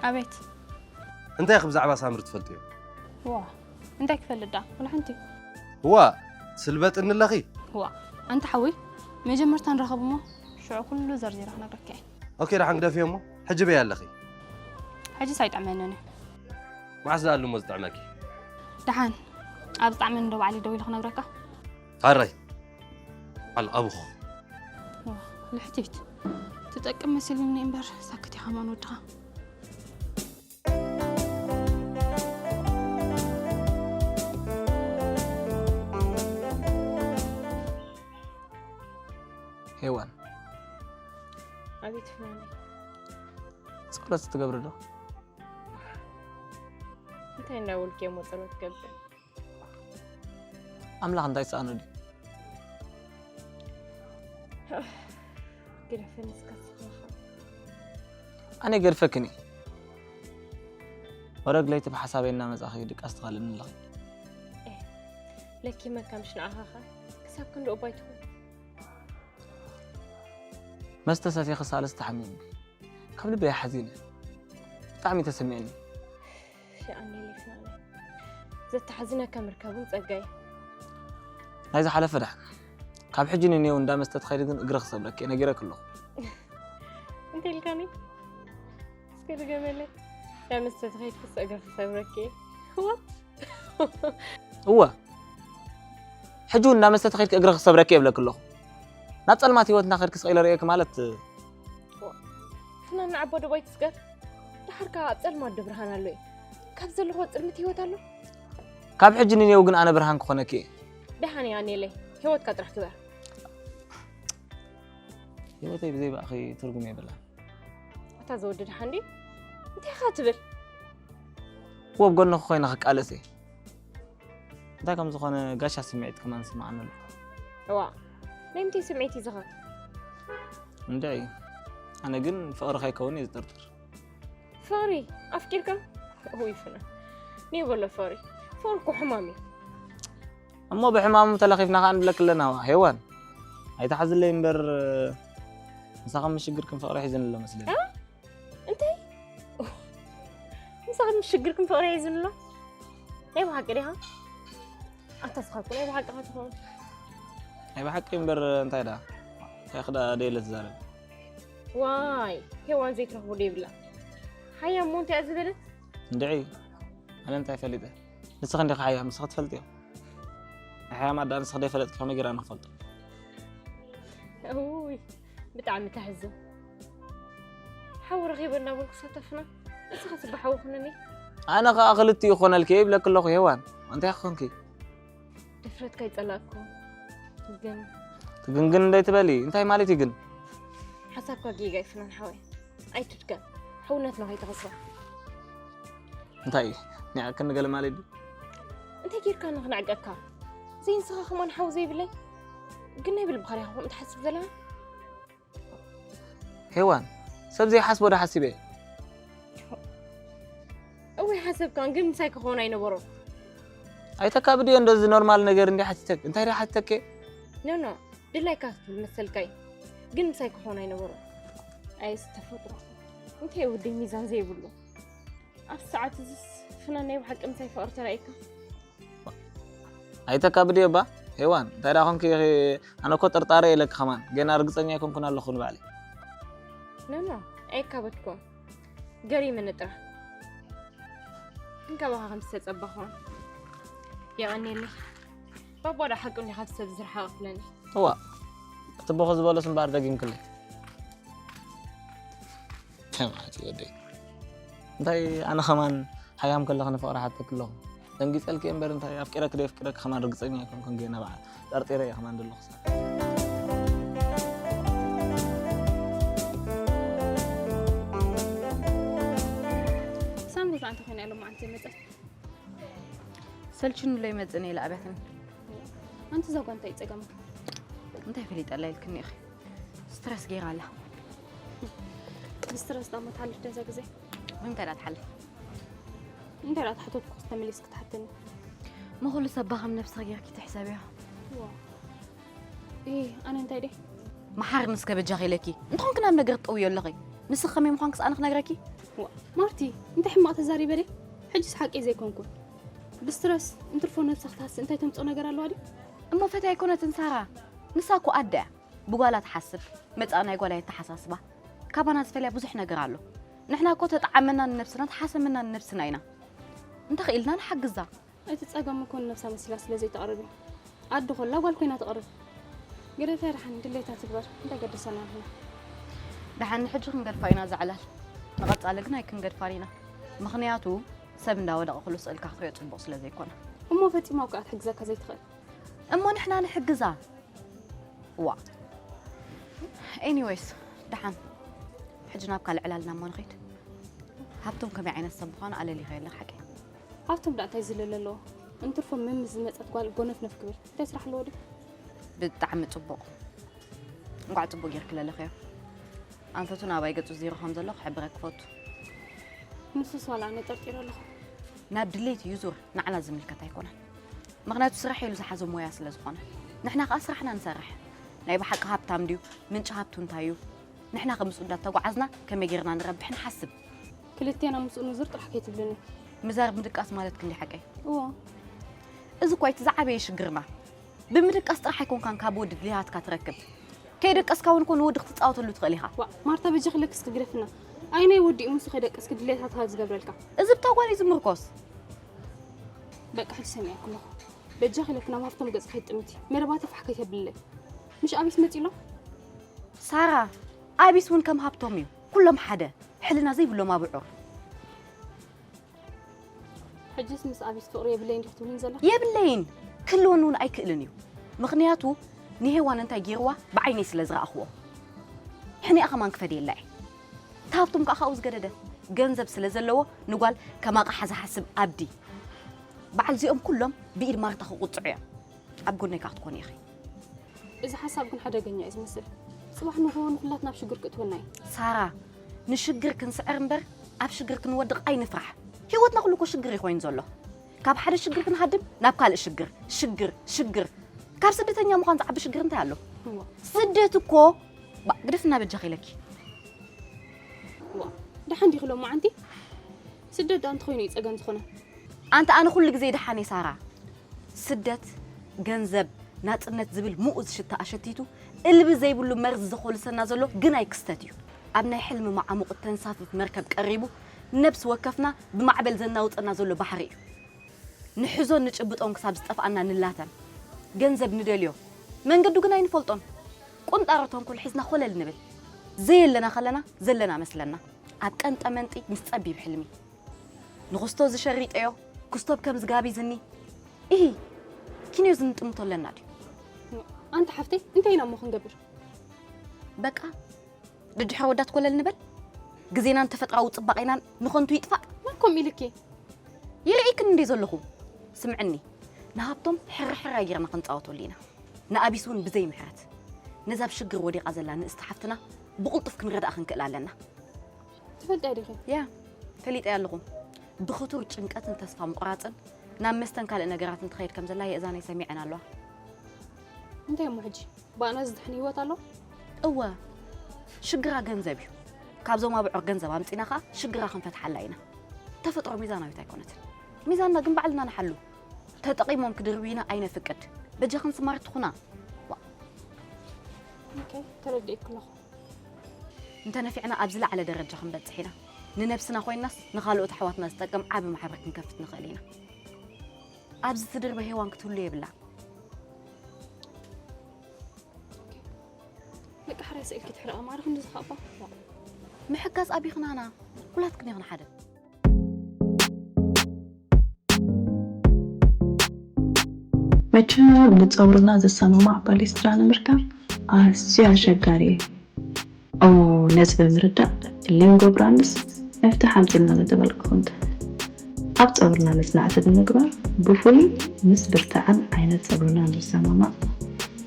ኣቤት። እንታይ ኢኺ ብዛዕባ ሳምሪ ትፈልጥዮ? ዋ፣ እንታይ ክፈልጥ ዳ? ወላ ሓንቲ። እዋ፣ ስልበጥኒ ኣለኺ? ዋ፣ ኣንታ ሓወይ፣ መጀመርታ ንራኸብ እሞ ሽዑ ኩሉ ዘርዚረ ክነግረካ እየ። ኦኬ፣ ደሓን ግደፍዮ እሞ፣ ሕጂ በይ ኣለኺ? ሕጂስ ኣይጥዕመንን እዩ። መዓስ ዝኣሉ እሞ ዝጥዕመኪ? ደሓን፣ ኣብ ዝጥዕመኒ ዶ ባዕለይ ደዊለ ክነግረካ? ሃራይ፣ ዓል ኣቡኽ። ዋ፣ ልሕቲት። ትጠቅም መሲልኒ እምበር ሳክት ኢኻ ማን ወድኻ። ሄዋን፣ ኣቤት ፍናነይ፣ ጸሎት ትገብሪ ዶ? እንታይ እንዳበልኩ እየ እሞ ጸሎት ገብር? ኣምላኽ እንታይ ይሰኣኖ ድዩ? ግደፈኒ እስከ ንስኻ ኸ? ኣነ ገድፈክን እየ። ወረግ ለይቲ ብሓሳበይ እናመጻኺ ድቃስ ትኸልእኒ ኣለኺ። ለኪመካ ምሽ ንዓኻ ኸ ክሳብ ክንድኡ ባይ ትኹን? መስተ ሰቲኺ ሳልስቲ ሓሚሙኒ። ካብ ልበይ ሓዚነ። ብጣዕሚ ተሰሚዕኒ። ሸኣኒ ሌፍናኒ ዘተሓዝነካ ምርካብ እውን ጸጋ እዩ። ናይ ዝሓለፈ ደሓን። ካብ ሕጂ ንኔው እንዳ መስተ ትኸይዲ ግን እግረ ክሰብረኪ እየ ነጊረኪ ኣለኹ። እንታይ ኢልካኒ? እስከ ድገመለይ። እንዳ መስተ ትኸይድ ክስ እግረ ክሰብረኪ እየ። What? እወ፣ ሕጂ እውን እንዳ መስተ ተኸይድኪ እግረ ክሰብረኪ እየ እብለኪ ኣለኹ። ናብ ጸልማት ህይወት እንዳ ከድኪ ስቕ ኢለ ርእየኪ ማለት ፍናን ንዓባ ዶ ባይ ትስገር? ደሓር ከኣ ኣብ ጸልማት ዶ ብርሃን ኣሎ እዩ? ካብ ዘለኹ ጽልምት ህይወት ኣሎ? ካብ ሕጂ ንኔው ግን ኣነ ብርሃን ክኾነኪ እየ። ደሓን እያ ኔለይ፣ ህይወትካ ጥራሕ ክበር። ህይወተይ ብዘይ ብኣኺ ትርጉም የብላን። ኣታ ዘወዲ ደሓን ድዩ? እንታይ ኢኻ ትብል? እወ፣ ኣብ ጎንኺ ኮይነ ክቃለስ እየ። እንታይ ከም ዝኾነ ጋሻ ስምዒት ከማን ስምዓኒ ኣሎ። እዋ፣ ናይ ምንታይ ስምዒት እዩ ዝኸ? እንድዒ፣ ኣነ ግን ፍቕሪ ከይከውን እየ ዝጥርጥር። ፍቕሪ ኣፍቂርካ? ውይ ፍና፣ ኔበሎ ፍቕሪ። ፍቕሪ እኮ ሕማም እዩ። እሞ ብሕማሙ ተለኺፍና ኸኣ ንብለኪ ኣለና። ዋ፣ ሄዋን፣ ኣይትሓዝለይ እምበር፣ ምሳኺ ምሽግርክን ፍቕሪ ሒዝኒ ኣሎ መስለኒ። እ? እንታይ? ምሳኺ ምሽግርክን ፍቕሪ ሒዝኒ ኣሎ? ናይ ብሓቂ ዲኻ? ኣታ ስኻ እኮ ናይ ብሓቂ ኢኻ ትኸውን። ናይ ብሓቂ እምበር እንታይ ደኣ? እንታይ ክዳ ደየለ ትዛረብ? ዋይ፣ ሄዋን ዘይትረኽቦ ዶ የብላ? ሓያ እሞ እንታይ እያ ዝበለት? እንድዒ፣ ኣነ እንታይ ፈሊጠ? ንስኺ እንዲኺ ሓያ፣ ንስኺ ትፈልጥዮ። ንሓያ ማዳ ንስኺ ደይፈለጥኪ ከመይ ጌራ ንኽፈልጦ? እውይ፣ ብጣዕሚ ተሕዝን። ሓው ረኺበ እናበልኩ ሳተፍና፣ ንስኻ ጽባሕ ሓዊ ኩነኒ። ኣነ ኸኣ ክልቲኡ ክኾነልኪ እየ ይብለኪ ኣለኹ ሄዋን። እንታይ ክኾንኪ? ድፍረትካ ይጸላእኩ። ግን ትግንግን እንደይ ትበሊ? እንታይ ማለት እዩ ግን? ሓሳብካ ጌጋ እዩ ፍናን ሓወይ። ኣይትድገም። ሕውነትና ከይተኸስራ። እንታይ እዩ? ኒዕቅኒ ገለ ማለት ድዩ? እንታይ ጌርካ ንኽንዕቀካ? ዘይንስኻ ከማን ሓው ዘይብለይ ግን ናይ ብልብኻ ዲኻ ከምኡ ትሓስብ ዘለኻ? ሄዋን ሰብ ዘይሓስቦ ዶ ሓሲበ እየ? እወ ሓሰብካን ግን ምሳይ ክኸውን ኣይነበሮን። ኣይተካብድዮ እንደዚ ኖርማል ነገር እንዲ ሓቲተክ እንታይ ደ ሓቲተክ? ኖ ኖ ድላይካ ክትብል መሰልካይ ግን ምሳይ ክኾን ኣይነበሮን። ኣየስ ተፈጥሮ እንታይ ውዲ ሚዛን ዘይብሉ ኣብ ሰዓት እዚስ ፍናን ናይ ብሓቂ ምሳይ ፍቕሪ ተራእየካ። ኣይተካብድዮ እባ ሄዋን እንታይ ዳ ኮንክ ኢኺ? ኣነ እኮ ጥርጣረ የለክ ከማን ገና ርግፀኛ ኣይኮንኩን ኣለኹ ንባዕለይ። ኖ ኖ ኣይካበድኩም ገሪምኒ ጥራሕ እንካባኻ ከም ዝተጸበኹ የቐንየለይ። ባባ ዶ ሓቂ እንዲኻ ብሰብ ዝርሓቕ ክፍለኒ እዋ እቲ ቦኸ ዝበሎስ እምበኣር ደጊምክለይ። ተማዕቲ ወደይ እንታይ ኣነ ከማን ሓያም ከለኺ ንፍቕሪ ሓተክ ኣለኹ። ደንጊፀልኪ እምበር እንታይ ኣፍቂረክ ደየፍቅረክ ከማን ርግፀኛ ኣይኮንኩን ገና በዓል ጠርጢረ እየ ከማን ዘለኹ። ሳምሪ ከኣ እንተ ኮይና ሎማዓንቲ መጸት ሰልችኑለይ መጽእን ኢለ ኣብያትኒ ኣንቲ እዛ ጓል እንታይ ጸገማ እንታይ ፈሊጠላ ኢልክኒ ኢኺ ስትረስ ገይራ ኣላ ብስትረስ ዳሞ ትሓልፍ ደዛ ግዜ ብምንታይ ዳ ትሓልፍ እንታይ ዳ ትሓተትኩ ክስ ተመሊስ ክትሓተኒ መኹሉ ሰባ ከም ነብስኺ ጌርኪ ትሕሰብዮ ዋ እ ኣነ እንታይ ደ መሓርኒ እስከ በጃኺ ኢለኪ እንተኾንኪ ናብ ነገር ትጠውዮ ኣለኺ ንስኺ ከመይ ምዃንክስ ኣነ ክነግረኪ ዋ ማርቲ እንታይ ሕማቕ ተዛሪበ ደ ሕጂስ ሓቂ ዘይኮንኩን ብስትረስ እንትርፎ ነብሳ ክትሃስእ እንታይ ተምፅኦ ነገር ኣለዋ ድዩ እሞ ፈትያ ኣይኮነትን ሳራ ንሳ እኮ ኣደ እያ ብጓላ ትሓስብ መጻእ ናይ ጓላ የተሓሳስባ ካባና ዝፈልያ ብዙሕ ነገር ኣሎ ንሕና እኮ ተጠዓመና ንነብስና ተሓሰምና ንነብስና ኢና እንተኽኢልና ንሓግዛ እቲ ጸገም እኮ ንነብሳ መሲላ ስለ ዘይተቕርብ እዩ ኣደ ኮላ ጓል ኮይና ትቕርብ ግደፍያ ደሓን ድሌታ ትግበር እንታይ ገደሰና ንሕና ደሓን ንሕጂ ክንገድፋ ኢና ዘዕላል ንቐጻሊ ግን ኣይክንገድፋን ኢና ምኽንያቱ ሰብ እንዳወደቐ ኩሉ ስእልካ ክትሪኦ ጽቡቕ ስለ ዘይኮነ እሞ ፈጺማ ኣብ ከኣ ትሕግዘካ ዘይትኽእል እሞ ንሕና ንሕግዛ ዋ ኤኒወይስ ደሓን ሕጂ ናብ ካልእ ዕላልና እሞ ንኸይድ ሃብቶም ከመይ ዓይነት ሰብ ምዃኑ ኣለሊኸ የለ ሓቂ ሃብቶም ዳ እንታይ ዝለለ ኣለዎ እንትርፎ መም ዝመፀት ጓል ጎነፍነፍ ክብል እንታይ ስራሕ ኣለዎ ድዩ ብጣዕሚ ጽቡቕ እንቋዕ ጽቡቕ ጌርኪ ለለኸዮ ኣንፈቱ ናባይ ገጹ ዜሮ ከም ዘሎ ክሕብረክ ክፈቱ ንሱስ ዋላ ኣነ ጠርጢረ ኣለኹ ናብ ድሌት እዩ ዙር ንዓና ዝምልከት ኣይኮነን ምኽንያቱ ስራሕ ኢሉ ዝሓዞ ሞያ ስለ ዝኾነ ንሕና ከዓ ስራሕና ንሰርሕ ናይ ብሓቂ ሃብታም ድዩ ምንጪ ሃብቱ እንታይ እዩ ንሕና ከምስኡ እንዳተጓዓዝና ከመይ ጌርና ንረብሕ ንሓስብ ክልቴና ምስኡ ንዙር ጥራሕ ከይትብልኒ ምዛር ምድቃስ ማለት ክንዲ ሓቀይ እዎ እዚ እኳ እቲ ዝዓበየ ሽግርና ብምድቃስ ጥራሕ ኣይኮንካን ካብ ወዲ ድልያትካ ትረክብ ከይደቀስካ እውን ኮን ወዲ ክትፃወተሉ ትኽእል ኢኻ ዋ ማርታ በጃ ክለክስ ክግደፍና ኣይ ናይ ወዲኡ ምስ ከይደቀስ ክድልየታትካ ዝገብረልካ እዚ ብታ ጓል እዩ ዝምርኮስ በቃ ሕጂ ሰሚዐኩ ኣለኹ በጃ ክለክ ናብ ሃፍቶም ገጽ ከይትጥምቲ መረባ ተፋሕ ከይተብልለይ ምሽ ኣቢስ መጺሎ ሳራ ኣቢስ እውን ከም ሃብቶም እዩ ኩሎም ሓደ ሕልና ዘይብሎም ኣብዑር ሕጅስ ምስ ኣቢስ ፍቕሪ የብለይ እንዲኽ ትብልን ዘለኽ የብለይን ክህልወኒ እውን ኣይክእልን እዩ ምኽንያቱ ንሄዋን እንታይ ገይርዋ ብዓይነይ ስለ ዝረኣኽዎ ሕኒኣ ከማን ክፈድየላ እየ እቲ ሃብቶም ከዓ ካብኡ ዝገደደ ገንዘብ ስለ ዘለዎ ንጓል ከም ኣቕሓ ዝሓስብ ኣብዲ በዓል እዚኦም ኩሎም ብኢድ ማርታ ክቁፅዑ እዮም ኣብ ጎነይ ከዓ ክትኮኒ ኢኺ እዚ ሓሳብ ግን ሓደገኛ እዩ ዝመስል ጽባሕ ንግሆ ንኹላትና ኣብ ሽግር ክእትወና እዩ ሳራ ንሽግር ክንስዕር እምበር ኣብ ሽግር ክንወድቕ ኣይንፍራሕ ህይወትና ኩሉ እኮ ሽግር እዩ ኮይኑ ዘሎ ካብ ሓደ ሽግር ክንሃድም ናብ ካልእ ሽግር ሽግር ሽግር ካብ ስደተኛ ምዃን ዝዓቢ ሽግር እንታይ ኣሎ እዋ ስደት እኮ ባ- ግደፍና በጃኺ ኢለኪ ዋ ደሓን ዲኺ ሎማዓንቲ ስደት ዳ እንተኾይኑ እዩ ጸገም ዝኾነ ኣንተ ኣነ ኩሉ ግዜ ደሓን እየ ሳራ ስደት ገንዘብ ናፅነት ዝብል ምኡዝ ሽታ ኣሸቲቱ እልቢ ዘይብሉ መርዚ ዘኾልሰና ዘሎ ግናይ ክስተት እዩ ኣብ ናይ ሕልሚ መዓሙቕ እተንሳፍፍ መርከብ ቀሪቡ ነብሲ ወከፍና ብማዕበል ዘናውፀና ዘሎ ባሕሪ እዩ ንሕዞን ንጭብጦን ክሳብ ዝጠፍኣና ንላተም ገንዘብ ንደልዮ መንገዱ ግን ኣይንፈልጦን ቁንጣሮ ተንኮል ሒዝና ኮለል ንብል ዘየለና ከለና ዘለና መስለና ኣብ ቀንጠ መንጢ ምስ ፀቢብ ሕልሚ ንኽስቶ ዝሸሪጠዮ ክስቶብ ከም ዝጋቢዝኒ ኢሂ ኪንዮ ዝንጥምቶ ኣለና ድዩ ኣንቲ ሓፍተይ እንታይ ኢና እሞ ክንገብር በቃ ድድሕሪ ወዳት ኮለል ንበል ግዜናን ተፈጥራዊ ፅባቐናን ንኸንቱ ይጥፋእ መን ከምኡ ኢልኪ ይልዒክን እንደ ዘለኹ ስምዕኒ ንሃብቶም ሕርሕር ኣይጌርና ክንጻወተሉ ኢና። ንኣቢስ እውን ብዘይ ምሕረት ነዛ ብሽግር ወዲቓ ዘላ ንእስቲ ሓፍትና ብቕልጡፍ ክንረድኣ ክንክእል ኣለና። ትፈልጢ ዲኺ? ያ፣ ፈሊጠ ኣለኹ። ብኽቱር ጭንቀትን ተስፋ ምቑራጽን ናብ መስተን ካልእ ነገራትን ትኸይድ ከም ዘላ የእዛነይ ሰሚዐን ኣለዋ። እንታይ እሞ ሕጂ ብኣና ዝድሕን ህይወት ኣሎ? እወ፣ ሽግራ ገንዘብ እዩ። ካብዞም ኣብዑር ገንዘብ ኣምጺና ኸኣ ሽግራ ክንፈትሓላ ኢና። ተፈጥሮ ሚዛናዊት ኣይኮነትን። ሚዛንና ግን ባዕልና ንሓሉ። ተጠቒሞም ክድርብዩና ኣይነፍቅድ። በጃኽን ስማርት ኩና። ኦኬ፣ ተረዲእኩ ኣለኹ። እንተነፊዕና ኣብ ዝለዓለ ደረጃ ክንበጽሕ ኢና። ንነብስና ኮይናስ ንኻልኦት ኣሕዋትና ዝጠቅም ዓቢ ማሕበር ክንከፍት ንኽእል ኢና። ኣብዚ ትድርበ ሄዋን ክትህሉ የብላን። በቃ ሕራይ ስእልኪ ትሕረቐ ማዕረ ክንዲ ዝኸባ። ምሕጋዝ ኣቢኽናና ኩላትክን ኢኽን ሓደ። መቸም ንጸጉርና ዘሰማማዕ ባሌስትራ ንምርካብ ኣዝዩ ኣሸጋሪ እዩ። እሞ ነዚ ብምርዳእ ሊንጎ ብራንድስ መፍትሒ ኣምጺእልና ንተበልኩኹም። ኣብ ጸጉርና መጽናዕቲ ብምግባር ብፍሉይ ምስ ብርትዐን ዓይነት ጸጉርናን ዝሰማማዕ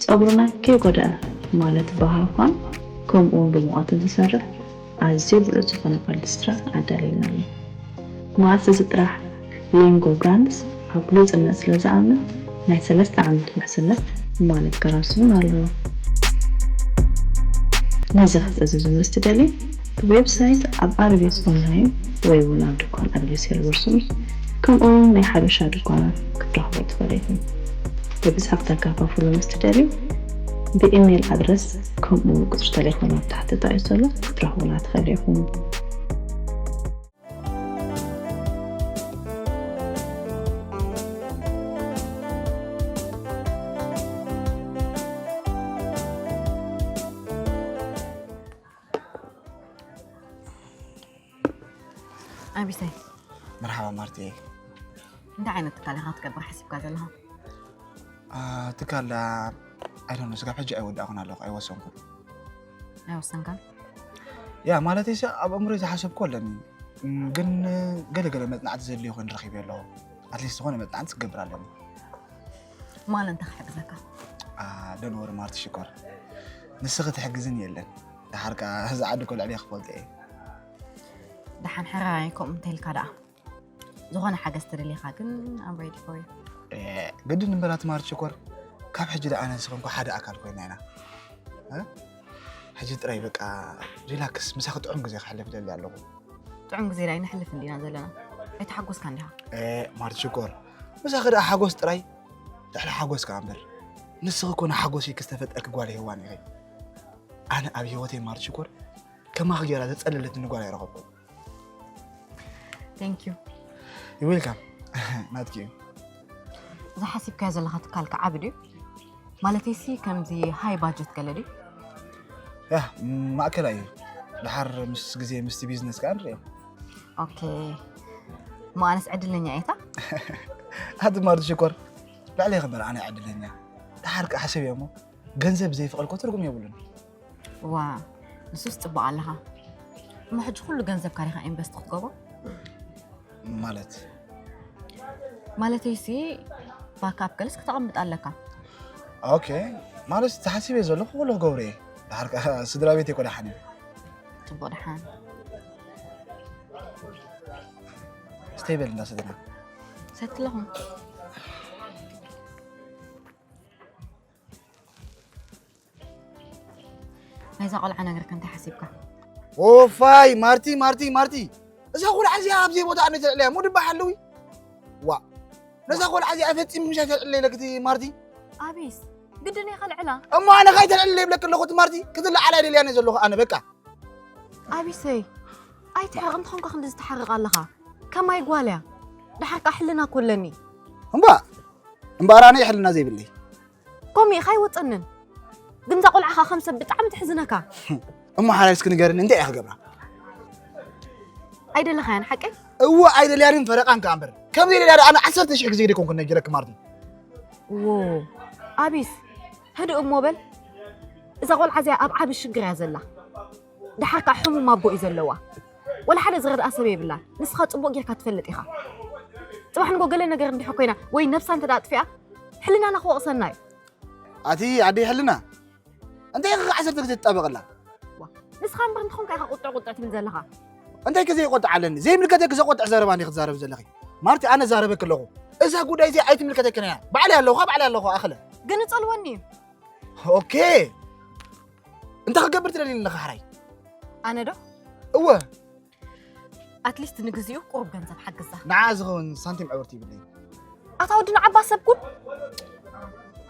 ጸጉርና ከይጎደኣ ማለት ብሃፋን ከምኡ እውን ብሙቐትን ዝሰርሕ ኣዝዩ ብሉጽ ዝኾነ ባሌስትራ ኣዳሊልና ኣሎ። መዓስ እዚ ጥራሕ ሊንጎ ብራንድስ ኣብ ግሉጽነት ስለ ዝኣምን ናይ ሰለስተ ዓመት ውሕስነት ማለት ጋራንሲ እውን ኣለዎ። ነዚ ክትእዝዙ ምስ ትደልዩ ብዌብሳይት ኣብ ኣርቢስ ኦንላይን ወይ እውን ኣብ ድኳን ኣርቢስ ሄልበርሱን ከምኡ እውን ናይ ሓበሻ ድኳናት ክትረኽቡ ትኽእሉ ኢኹም። ብብዝሒ ክተካፋፍሉ ምስ ትደልዩ ብኢሜይል ኣድረስ ከምኡ እውን ቁፅሪ ቴሌፎን ኣብ ታሕቲ ተጣቂሱ ዘሎ ክትረኽቡና ትኽእሉ ኢኹም። ኣቢሰይ መርሓባ ማርቲ። እንታይ ዓይነት ትካል ኢኻ ክትገብር ሓሲብካ ዘለኻ? ትካል ኣይደነ ስጋብ ሕጂ ኣይወዳእኹን ኣለኹ፣ ኣይወሰንኩን። ኣይወሰንካን? ያ ማለተይ ሲ ኣብ ኣእምሮይ ዝሓሰብኩ ኣለኒ፣ ግን ገለገለ መፅናዕቲ ዘድልዮ ኮይኑ ረኺበ ኣለኹ። ኣትሊስት ዝኾነ መፅናዕቲ ክገብር ኣለኒ። ማን እንታይ ክሕግዘካ? ደንወሪ ማርቲ ሽኮር፣ ንስኺ ትሕግዝን የለን። ደሓር ከዓ እዚ ዓዲ እኮ ልዕሊ ክፈልጦ እየ። ደሓን ሕራይ ከምኡ እንተልካ ደኣ ዝኾነ ሓገዝ ተደሊኻ ግን I'm ready for you። ግድን እምበራት ማርቲ ሽኮር፣ ካብ ሕጂ ደኣ ኣነ ንስኽን እኮ ሓደ ኣካል ኮይና ኢና። ሕጂ ጥራይ በቃ ሪላክስ፣ ምሳኺ ጥዑም ግዜ ከሕልፍ ደሊ ኣለኹ። ጥዑም ግዜ ዳይ ነሕልፍ እንዲና ዘለና። ኣይተሓጎስካ እንዲኻ? ማርቲ ሽኮር፣ ምሳኺ ደኣ ሓጎስ ጥራይ፣ ልዕሊ ሓጎስ ከኣ እምበር። ንስኺ እኮ ንሓጎሰይ ክዝተፈጠርኪ ጓል ሄዋን ኢኺ። ኣነ ኣብ ህይወተይ ማርቲ ሽኮር ከማኺ ጌራ ዘጸለለትኒ ጓል ኣይረኸብኩን። Thank you። You welcome። ናትኪ እዩ። ዝሓሲብካዮ ዘለኻ ትካል ከዓቢ ድዩ? ማለተይሲ ከምዚ ሃይ ባጀት ገለ ድዩ? ያ ማእከላይ እዩ። ድሓር ምስ ግዜ ምስቲ ቢዝነስ ከኣ ንሪኦ። ኦኬ። እሞ ኣነስ ዕድለኛ እየታ? ኣቲ ማርቲ ሽኮር፣ ልዕሊ ክምር ኣነ ዕድለኛ። ድሓር ከኣ ሓሰብ እሞ ገንዘብ ዘይፍቕር እኮ ትርጉም የብሉን። ዋ፣ ንሱስ ጽቡቕ ኣለኻ። እሞ ሕጂ ኩሉ ገንዘብካ ዲኻ ኢንቨስት ክትገብሮ? ማለት ማለተይሲ ባካፕ ገለስ ክተቐምጥ ኣለካ። ኦኬ። ማለት ተሓሲበ ዘለኹ ኩሉ ክገብሮ እየ። ድሓር ከኣ ስድራ ቤት እኮ ደሓን እዩ። ጽቡቕ ደሓን። ስተይ በል እንዳ ስድራ። ሰትለኹም። ናይዛ ቆልዓ ነገር ከ እንታይ ሓሲብካ? ኦፋይ ማርቲ ማርቲ ማርቲ፣ እዛ ቆልዓ እዚኣ ኣብ ዘይቦታ ኣነ ተልዕለያ እሞ ድባ ሓለዊ። ዋ፣ ነዛ ቆልዓ እዚኣ ፈጺሙ ምሻ ተልዕለ ኢለክቲ ማርቲ። ኣቢስ ግድን እየ ከልዕላ። እሞ ኣነ ካይ ተልዕለ ይብለክ ኣለኹ እቲ ማርቲ፣ ክትልዓላ ኣይደልያን እየ ዘለኹ ኣነ በቃ። ኣቢሰይ ኣይትሕረቕ፣ እንተኾንካ ክንዲ ዝተሓርቕ ኣለኻ ከማይ ጓል እያ። ደሓር ከኣ ሕልና እኮ ኣለኒ። እምባ እምበኣር ኣነ ሕልና ዘይብለይ። ከምኡ ኢኻ ኣይወፀንን። ግን እዛ ቆልዓ ኸዓ ከም ሰብ ብጣዕሚ ተሕዝነካ። እሞ ሓራይ እስኪ ንገርኒ እንታይ እየ ክገብራ? ኣይደለኻያን ሓቀይ? እወ ኣይደልያንን ፈረቓን ከኣ እምበር። ከም ዘይደልያ ኣነ ዓሰርተ ሽሕ ግዜ ደይኮንኩ ነጊረኪ ማርቲ። ዎ ኣቢስ ህድእ እሞ በል። እዛ ቆልዓ እዚኣ ኣብ ዓቢ ሽግር እያ ዘላ። ደሓር ከኣ ሕሙም ኣቦ እዩ ዘለዋ። ወላ ሓደ ዝረድኣ ሰብ የብላን። ንስኻ ጽቡቕ ጌርካ ትፈልጥ ኢኻ። ጽባሕ ንጎ ገለ ነገር እንዲሖ ኮይና ወይ ነብሳ እንተ ኣጥፊኣ ሕልናና ክወቕሰና እዩ። ኣቲ ኣደይ ሕልና እንታይ ኢኻ ዓሰርተ ግዜ ትጣበቐላ? ንስኻ እምበር እንተኾንካ ኢኻ ቁጥዕ ቁጥዕ ትብል ዘለኻ። እንታይ ከዘይቆጥዕ ኣለኒ? ዘይምልከተኪ ዘቆጥዕ ዘረባ እንዲኺ ትዛረቢ ዘለኺ። ማርቲ ኣነ ዛረበኪ ኣለኹ። እዛ ጉዳይ እዚኣ ኣይትምልከተክን እያ። ባዕለይ ኣለኹ፣ ባዕለይ ኣለኹ ኣኽለ። ግን ጸልወኒ እዩ። ኦኬ። እንታይ ክገብር ትደልይኒ ኣለኻ ሕራይ? ኣነ ዶ? እወ። ኣትሊስት ንግዚኡ ቁሩብ ገንዘብ ሓግዛ። ንዓ ዝኸውን ሳንቲም ዕብርቲ ይብለይ። ኣታ ወዲ ንዓባ ሰብ ኩን።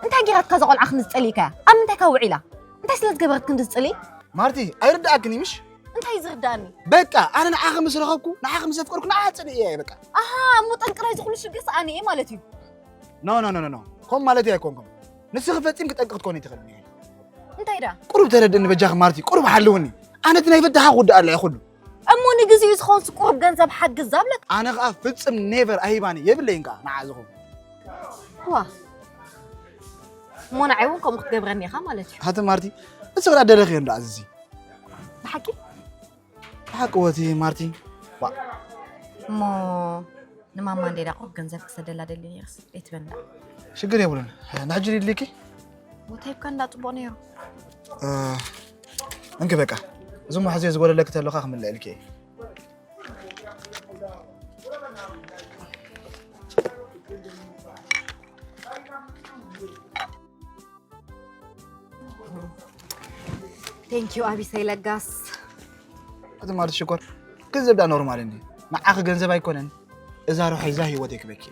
እንታይ ጌራትካ እዛ ቆልዓ ክንዲ ዝጸልይካያ? ኣብ ምንታይ ካብ ውዒላ? እንታይ ስለ ዝገበረትክ ክንዲ ዝጸልይ? ማርቲ ኣይርድኣክን እዩ ምሽ? እንታይ እዩ ዝርድኣኒ? በቃ ኣነ ንዓኺ ምስ ረኸብኩ ንዓኺ ምስ ኣፍቀርኩ ንዓ ጽልእ እየ በቃ። ኣሃ እሞ ጠንቂ ናይዚ ኩሉ ሽግርስ ኣነ እየ ማለት እዩ። ኖ ኖ ኖ ኖ ኖ። ከም ማለት ኣይኮንኩም። ንስኺ ፈጺምኪ ጠንቂ ክትኮኒ ትኽእልኒ ኢኺ። እንታይ ዳ? ቁሩብ ተረድእኒ በጃኺ ማርቲ፣ ቁሩብ ሓልውኒ። ኣነ እቲ ናይ በዳኻ ክውድእ ኣለየ ኩሉ። እሞ ንግዚኡ ዝኾንስ ቁሩብ ገንዘብ ሓግዝ ዛብለካ። ኣነ ኸኣ ፍጽም ኔቨር ኣይባኒ የብለይን ከኣ ንዓ ዝኾን። ዋ እሞ ንዓይ እውን ከምኡ ክትገብረኒ ኢኻ ማለት እዩ። ሃተ ማርቲ፣ ንስኺ ዳ ደለኽዮ እንዶ ኣዝዚ። ብሓቂ? ብሓቂ ወቲ ማርቲ። ዋ እሞ ንማማ እንዴ ዳ ቁሩብ ገንዘብ ክሰደላ ደሊ ነይርስ ቤት በንዳ። ሽግር የብሉን። ንሕጂ ድልኪ? ቦታ ይብካ እንዳ ጽቡቕ ነይሩ። እ፣ እንኪ በቃ። እዞም ዋሕዚ ዝጎደለኪ ተሎኻ ክምልእልኪ እየ። ቴንኪዩ ኣቢሰይ ለጋስ። ኣቲ ማርቲ ሽኮር፣ ገንዘብ ዳ ኖርማል እንዲ ንዓኺ ገንዘብ ኣይኮነን። እዛ ሩሕ እዛ ህይወት የክበኪ።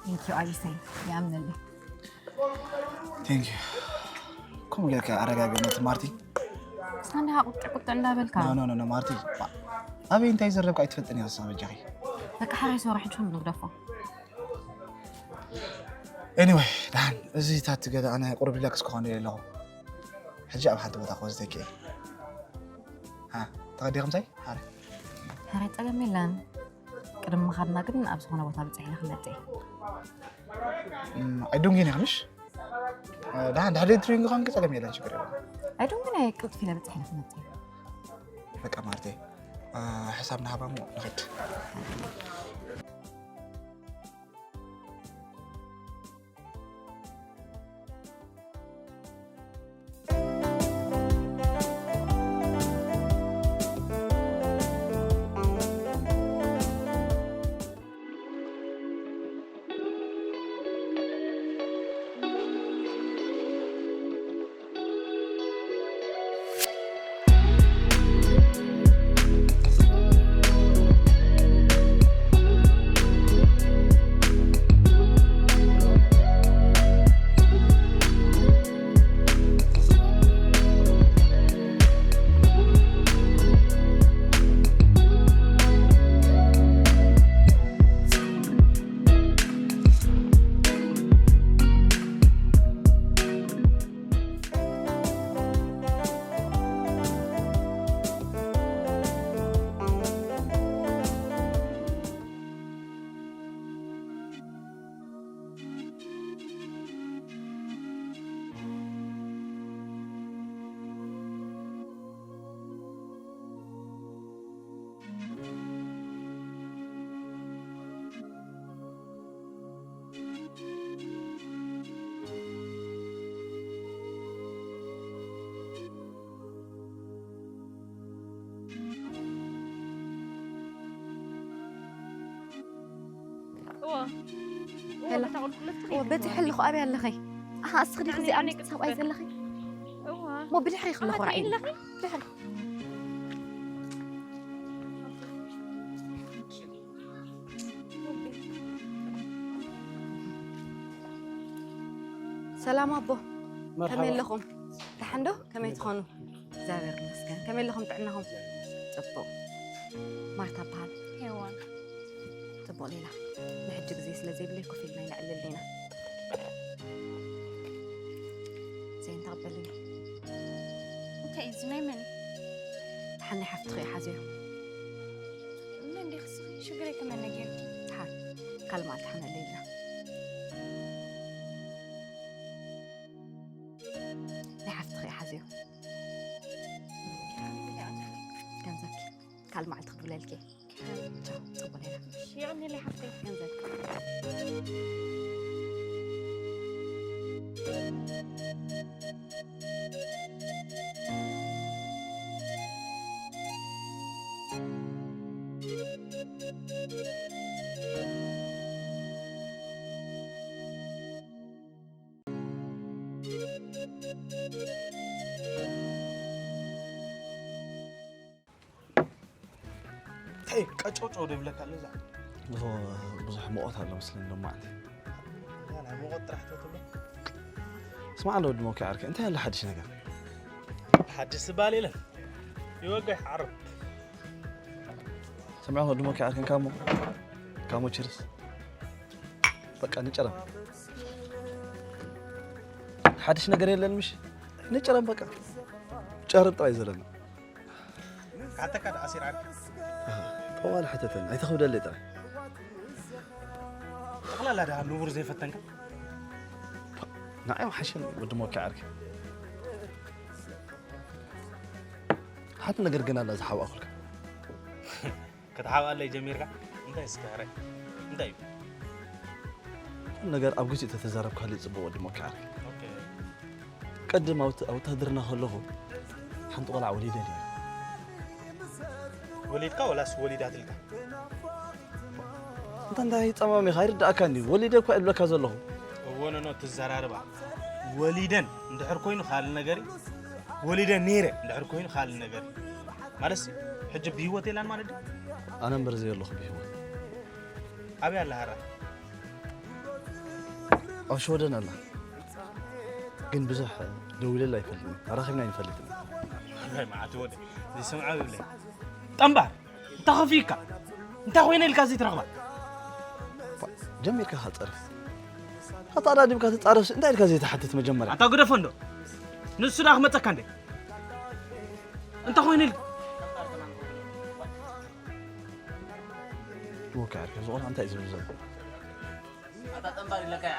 ቴንኪዩ ኣቢሰይ፣ ይኣምነለይ። ቴንኪዩ። ከምኡ ጌርካ ኣረጋግእ ነቲ ማርቲ። ሳንዳ ቁጥዕ ቁጥዕ እንዳበልካ። ኖ ኖ ኖ ኖ፣ ማርቲ። ኣበይ እንታይ ዘረብካ ኣይትፈልጥን ኢኻ ንስኻ በጃኺ። በቃ ሓራይ ሶራ ሕጂ ንግደፎ። ኤኒወይ፣ ደሓን እዚ ታቲ ገለ ኣነ ቁሩብ ሪላክስ ክኾን ኢለ ኣለኹ። ሕጂ ኣብ ሓንቲ ቦታ ክወስደኪ እየ። ሃ፣ ተቐዲኹም እንታይ? ሓረ። ሓረ ጸገም የለን። ቅድሚ ምኻድና ግን ኣብ ዝኾነ ቦታ ብጽሕ ኢለ ክመጽእ እየ። እም፣ ኣይዶንጊን ኢኻ ምሽ? እ፣ ደሓን፣ ድሕሪ ትሬኒንግ ኾንኪ ጸገም የለን፣ ችግር የለን። ኣይዶንጊን እየ፣ ቅልጥፍ ኢለ ብጽሕ ኢለ ክመጽእ እየ። በቃ ማለተይ፣ እ፣ ሕሳብ ንሃባ እሞ ንኸድ። እዋ። እዋ፣ ሄሎ። በታ ቁልቁለት ትኸይድ እዋ፣ በፂሐ እዋ። ኣለኹ። ኣበይ ኣለኸይ? ኣሃ፣ እስኺ ዲኺ ኣነ እዚኣ ኣነ ምስ ሰብኣይ ክትበል። ዘለኸይ? እዋ። እሞ ብድሕሪ ኣለኹ ኣሃ፣ ራእይ። ኣለኺ? ድሕሪ። ሰላም ኣቦ። መርሓባ። ከመይ ኣለኹም? ደሓን ዶ? ከመይ ትኾኑ? እግዚኣብሔር ይመስገን። ከመይ ኣለኹም ጥዕናኹም? ጽቡቕ። ማርታ እበሃል። ሄዋን። ጽቡቕ ሌላ። ንሕጂ ግዜ ስለ ዘይብለይ ኮፍ ኢልና ኢና ዕልል ኢና። ዘይ እንተቕበልኒ። እንታይ እዩ እዚ ናይ መን እዩ? ደሓን ናይ ሓፍትኺ እዩ ሓዝዮ። መን ዲኺ እስኺ? ሽግረይ ከመይ ነጊርኪ? ደሓን። ካልእ መዓልቲ ሓነለይ ኢልና። ናይ ሓፍትኺ እዩ ሓዝዮ። ገንዘብኪ ካልእ መዓልቲ ክድውለልኪ እየ። ቻው፣ ጽቡቕ ሌላ። እሺ፣ የቐንየለይ ሓፍተይ፣ ገንዘብ። እንታይ ቀጨውጨው ደብለካ ኣሎ እዛ? ብዙሕ ሙቐት ኣሎ መስለኒ ሎማዓንቲ። ናይ ሙቐት ጥራሕ ተትብሎ። ስማዕ እንዶ ወዲ ሞኪ ዓርከይ፣ እንታይ ኣሎ ሓድሽ ነገር? ሓድሽ ዝበሃል የለን። ይወግሕ ዓርብ። ስምዖ ወዲ ሞኪ ዓርከይ፣ ካሞ ካሞ ችርስ በቃ ንጨረም። ሓድሽ ነገር የለን ምሽ? ንጨረም በቃ። ጨረም ጥራይ ዘለና። ካተካ ዳ ኣሲር ዓርብ። ጠዋል ሕተተን ኣይተኽብደለይ ጥራይ። ጠቕላላ ደኣ ንቡር ዘይፈተንካ። ንዓይ ሓሸን ወዲ ሞኪ ዓርከይ። ሓንቲ ነገር ግን ኣላ ዝሓዋእኩልካ። ክትሓብኣለይ ጀሚርካ እንታይ እስከ ሕራይ እንታይ እዩ? ኩሉ ነገር ኣብ ግዜኡ ተተዛረብካሉ እዩ ጽቡቕ ወዲ ሞኪ ዓርከይ። ኦኬ። ቅድም ኣብ ወተ- ኣብ ወታደርና ከለኹ ሓንቲ ቆልዓ ወሊደ ነይረ። ወሊድካ ወላስ ወሊዳትልካ? እንታ እንታይ ጸማም ኢኻ ኣይርዳእካ እንዲ ወሊደ እኳ እብለካ ዘለኹ። እወ ኖኖ ትዘራርባ ወሊደን እንድሕር ኮይኑ ካልእ ነገር እዩ። ወሊደን ነይረ እንድሕር ኮይኑ ካልእ ነገር እዩ። ማለትሲ ሕጂ ብህይወት የላን ማለት ድዩ? ኣነ እምበር ዘየለኹ ብህይወት። ኣበይ ኣላ ሃራ? ኣብ ሽወደን ኣላ። ግን ብዙሕ ደዊለላ ኣይፈልጥን፣ ተራኺብና ኣይንፈልጥን። ወይ መዓት ወደ ዝስምዖ ይብለይ። ጠምባር እንታይ ከፊካ? እንታይ ኮይነ ኢልካ ዘይትረኽባ? ጀሚርካ ኸጸርፍ ኣተኣዳዲብካ ትጻረፍሲ እንታይ ኢልካ ዘይትሓትት መጀመርያ? ኣታ ግደፎ እንዶ ንሱ ዳ ክመጸካ እንደ እንታይ ኮይነ ኢልካ? ወካ ዓርከይ እዚ ቆልዓ እንታይ እዩ ዝብል ዘሎ? ኣታ ጠንባር ኢለካ እያ።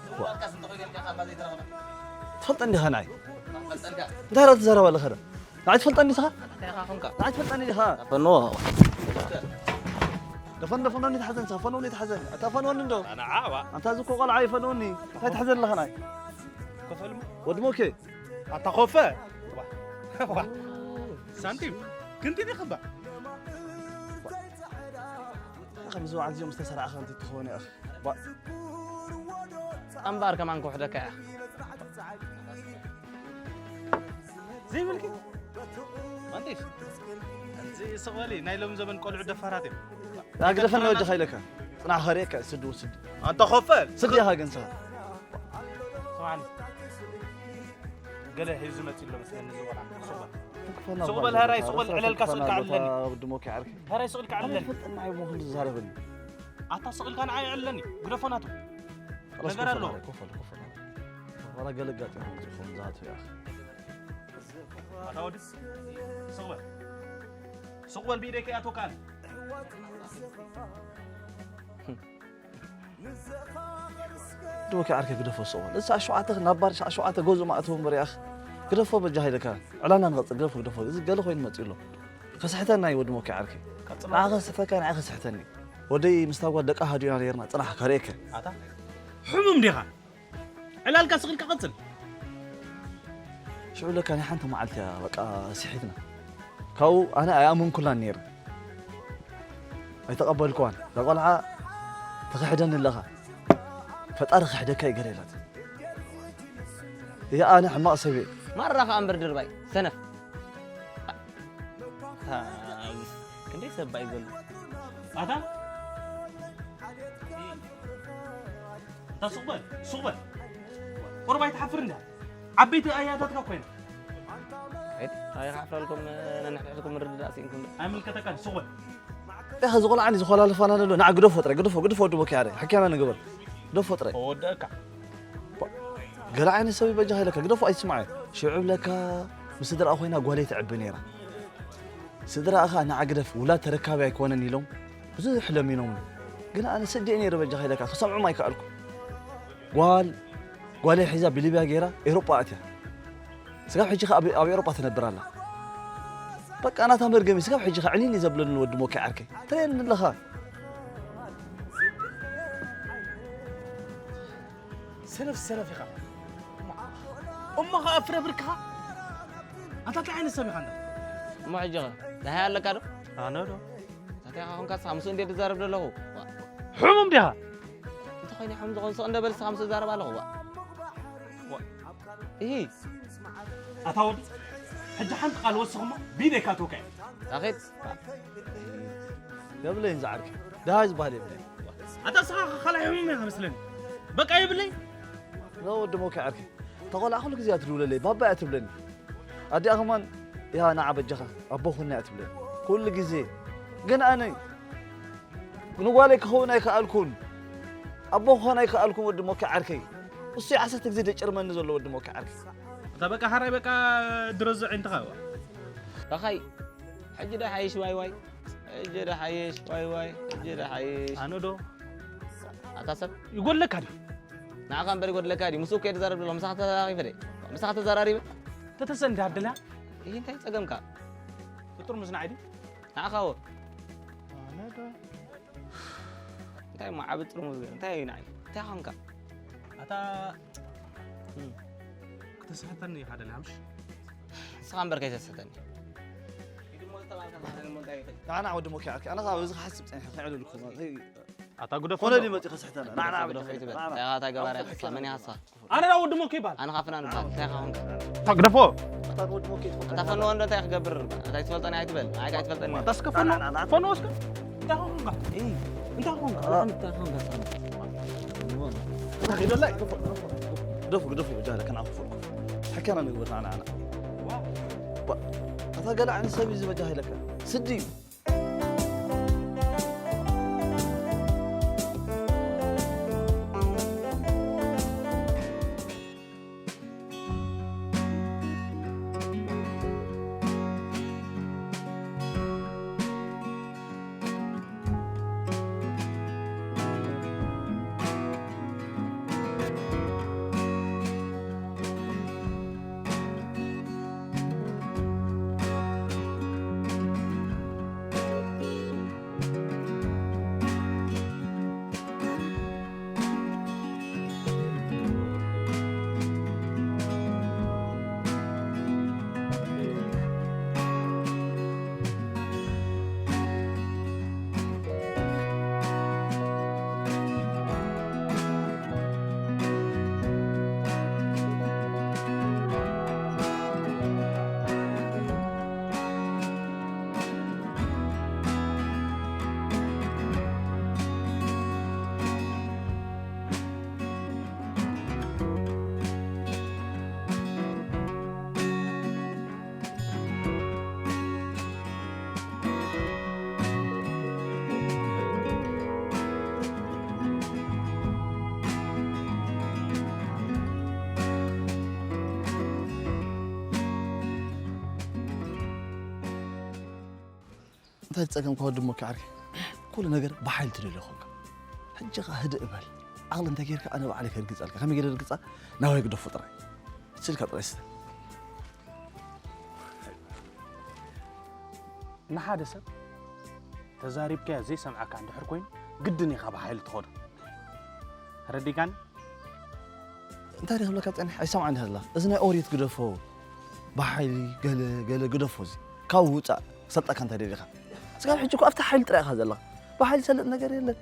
ትውላድካስ እንተኾይነ ኢልካ ካብ ዘይተረኽበ። ትፈልጠኒ ዲኻ ንዓይ? ፈልጠልካ። እንታይ ኢኻ ትዛረብ ኣለኻ ዶ? ንዓይ ትፈልጠኒ ዲኻ? እንታይ ኢኻ ኾንካ? ንዓይ ትፈልጠኒ ዲኻ? ፈንዎ። ደፈን ደፈኖኒ ተሓዘን ሳ ፈኖኒ ተሓዘን ኣታ ፈኖኒ እንዶ ኣናዓዋ ኣንታ እዚ እኮ ቆልዓ ይፈኖኒ እንታይ ተሓዘን ኣለኻ ናይ ክፈልሙ ወዲ ሞኬ ኣታ ኮፈ ዋ ዋ ሳንቲም ክንቲቲ ክባ ከምዚ በዓል እዚኦም ዝተሰርዐ ከምቲ ትኸውን ኢኻ ጠንባር ከማን ክውሕደካ እያ። ዘይብልኪ ማንቴስ እዚ ስቕበሊ ናይ ሎም ዘበን ቆልዑ ደፋራት እዮም ናግደፈን ወጀኻ ኢለካ ጽናሕ ኸርእየካ ስዲ ወስዲ ኣንተ ኾፈ ስዲ ኢኻ ግን ስኻ ስማዕኒ ገለ ሒዙ መፂ ኣሎ መስለኒ ዝወራ ስቕበል ስቕበል፣ ሄራይ ስቕበል፣ ዕለልካ ስቕልካ ኣለኒ። ወዲ ሞኪ ዓርኪ ሄራይ ስቕልካ ኣለኒ ፈልጠና ይሞ ክንዲ ዝዛረበኒ ኣታ ስቕልካ ንዓይ ዕለኒ ግደፎ ናቱ ነገር ኣሎ ኮፈል ኮፈል ዋላ ገለጋጥ ይኸውን ዝኸውን ዝሃቱ ኢኻ ኣታ ወዲ ስቕበል ስቕበል ብኢደይ ከይኣትወካ ኣነ ድወኪ ዓርከ ግደፎ ሰብኣል እሳ ሸውዓተ ናብ ባር ሸውዓተ ገዙ ማእተው እምበር ያኽ ግደፎ በጃ ሃይለካ ዕላና ንቐጽል ግደፎ ግደፎ እዚ ገለ ኮይኑ መጽኡ ኣሎ ከስሕተና እዩ ወዲ ሞኪ ዓርከ ንዓ ከስሕተካ ንዓ ከስሕተኒ ወደይ ምስታ ጓል ደቃ ሃዲና ነርና ጽናሕ ከርእየከ ኣታ ሕሙም ዲኻ ዕላልካ ስቕልካ ቀጽል ሽዑ ለካ ናይ ሓንቲ መዓልቲ እያ በቃ ስሒትና ካብኡ ኣነ ኣይኣመንኩላን ነይረ ኣይተቐበልክዋን እዛ ቆልዓ ተኽሕደኒ ኣለኻ ፈጣሪ ክሕደካ ይገር ኢላት እያ ኣነ ሕማቕ ሰብ እየ ማራ ከዓ እምበር ድርባይ ሰነፍ ክንደይ ሰባይ ዘሎ ኣታ እታ ሱቕ በል ሱቕ በል ቁርብ ኣይትሓፍር እንዳ ዓበይቲ ኣያታትካ ኮይና ኣይክሓፍረልኩም ነንሕድሕድኩም ምርድዳእ ስኢንኩም ኣይምልከተካን ሱቕ በል ኢኻ ዝቆልዓኒ ዝኾላለፋና ዘሎ ንዓ ግደፎ ጥራይ ግደፎ ግደፎ ወዲ ቦኪ ሓደ ሓኪያና ንግበር ግደፎ ጥራይ ተወደእካ ገለ ዓይነት ሰብ ይበጃ ኢለካ ግደፎ ኣይትስምዓዮ ሽዑ ብለካ ምስ ስድራኣ ኮይና ጓለይ ትዕቢ ነይራ ስድራኣ ኸኣ ንዓ ግደፍ ውላድ ተረካቢ ኣይኮነን ኢሎም ብዙሕ ለሚኖምኒ ግን ኣነ ሰዲኤ ነይረ በጃኻ ኢለካ ክሰምዖም ኣይከኣልኩ ጓል ጓለይ ሒዛ ብሊብያ ገይራ ኤሮጳ ኣትያ ስጋብ ሕጂ ኸኣ ኣብ ኤሮጳ ትነብር ኣላ በቃ ናታ መርገም እዩ። ስጋብ ሕጂ ከዕሊል እዩ ዘብለኒ ወዲ ሞኬ ዓርከይ። ትርእየኒ ኣለኻ። ሰነፍ ሰነፍ ኢኻ። እሞ ኸዓ ፍረ ብርክኻ። ኣታ እንታይ ዓይነት ሰብ ኢኻ እንዳ? እሞ ሕጂ ኸ ደሃይ ኣለካ ዶ? ኣነ ዶ? እንታይ ኢኻ ኾንካ? ሳምሱ እንዴ ትዛረብ ዘለኹ? ሕሙም ዲኻ? እንተኾይነ ሕሙም ዝኾን ስቕ እንደ በል ሳምሱ እዛረብ ኣለኹ። ዋ። ዋ። እሂ። ኣታ ወዲ፣ ሕጂ ሓንቲ ቃል ወስኽ እሞ ቢደይ ካትወካ እየ። ኣኼት? የብለይን ዝዓርከይ። ደሃይ ዝበሃል የብለይን። ኣታ ንስኻ ካልኣይ ሕሙም ኢኻ መስለኒ። በቃ የብለይ። ኖ ወዲ ሞኬ ዓርከይ። እታ ቆልዓ ኩሉ ግዜ እያ ትድውለለይ፣ ባባ እያ ትብለኒ። ኣዲኣ ከማን፣ "ኢሃ ንዓ በጃኻ፣ ኣቦ ኩና" እያ ትብለኒ። ኩሉ ግዜ። ግን ኣነ ንጓለይ ክኸውን ኣይከኣልኩን። ኣቦ ክኾን ኣይከኣልኩን ወዲ ሞኬ ዓርከይ። እሱ እዩ ዓሰርተ ግዜ ደጭርመኒ ዘሎ ወዲ ሞኬ ዓርከይ። እታ በቃ ሓራይ በቃ ድረዞ ዒንትኻ እዋ። በኻይ፣ ሕጂ ዶ ሓይሽ ዋይ ዋይ? ሕጂ ዶ ሓይሽ ዋይ ዋይ? ሕጂ ዶ ሓይሽ? ኣነ ዶ? ኣታ ሰብ? ይጎድለካ ድዩ? ንዓኻ እምበር ይጎድለካ ድዩ? ምስኡ እኮ እየ ዝዛረብ ዘለኹ። ምሳኻ ተዘራሪበ ድየ? ምሳኻ ተዘራሪበ? ተተሰ እንዳደላ? ይህ እንታይ ጸገምካ? ፍጡር ምዝናዕ ድዩ? ንዓኻ ወ? ኣነ ዶ? እንታይ እሞ ዓቢ ጥርሙዝ ገይሩ? እንታይ እዩ ንዓይ? እንታይ ኾንካ? ኣታ እም። ክትስሕተኒ ኢኻ ደሊኻ ምሽ? ንስኻ እምበር ከይተስሕተኒ። ንዓ፣ ንዓ ወዲ ሞኬ ዓርከይ፣ ኣነ ኸዓ በዚ ክሓስብ ጸኒሐ፣ ከዕልልኩም። ኣታ ግደፎ ኮነ እንዶ። ድዩ መጺኡ ከስሕተና? ንዓ፣ ንዓ ግደፎ በጃኻ፣ ይትበል። ንዓ፣ ንዓ። እንታይ ኢኻ፣ እንታይ ገባሪ ኢኻ? መን ኢኻ ንስኻ? ኣነ ዳ ወዲ ሞኬ ይበሃል። ኣነ ኻፍና ንበሃል። እንታይ ኢኻ ኾንካ? ኣታ ግደፎ። ኣታ ወዲ ሞኬ ትፈልጦ ኣታ ፈንዎ እንዶ እንታይ ክገብር? እንታይ ትፈልጠኒ ኣይትበል። ንዓይ ከኣ ኣይትፈልጠኒ። ኣታ እስከ ፈንዎ። ፈንዎ እስከ። እንታይ ኾንካ? እይ። እንታይ ኾንካ? ኣታ እንታይ ኾንካ? ኣታ ኺደላይ። ግደፉ፣ ግደፉ፣ በጃ ለከ ንዓ ክፈልኩ። ሕከና ንግበር ንዓ፣ ንዓ፣ ንዓ። ዋ። ባ-፣ ኣታ ገለ ዓይነት ሰብ እዩ ዝበጃ ኢለካ። ስዲ እዩ። እንታይ ጸገምካ ወዲ ሞኬ ዓርከይ? ኩሉ ነገር ብሓይሊ ትደልዮ ኾንካ። ሕጂ ኸኣ ህድእ በል። ዓቕሊ እንተ ጌርካ ኣነ ባዕለይ ከርግጸልካ። ከመይ ገይረ ርግጻ? ናባይ ግደፎ ጥራይ። ስልካ ጥራይ ስተ። ንሓደ ሰብ ተዛሪብካዮ ዘይሰምዓካ እንድሕር ኮይኑ፣ ግድን ኢኻ ብሓይሊ ትኸዶ። ተረዲእካኒ? እንታይ ድየ ክብለካ ጸኒሐ? ኣይሰምዓን ኢኻ ዘለኻ። እዚ ናይ ኦሪት ግደፎ፣ ብሓይሊ ገለ ገለ ግደፎ እዚ። ካብኡ ውጻእ፣ ክሰልጠካ እንታይ ደሊኻ? ስጋብ ሕጂ እኮ ኣብቲ ሓይሊ ጥራይ ኢኻ ዘለኻ። ብሓይሊ ዝሰልጥ ነገር የለን።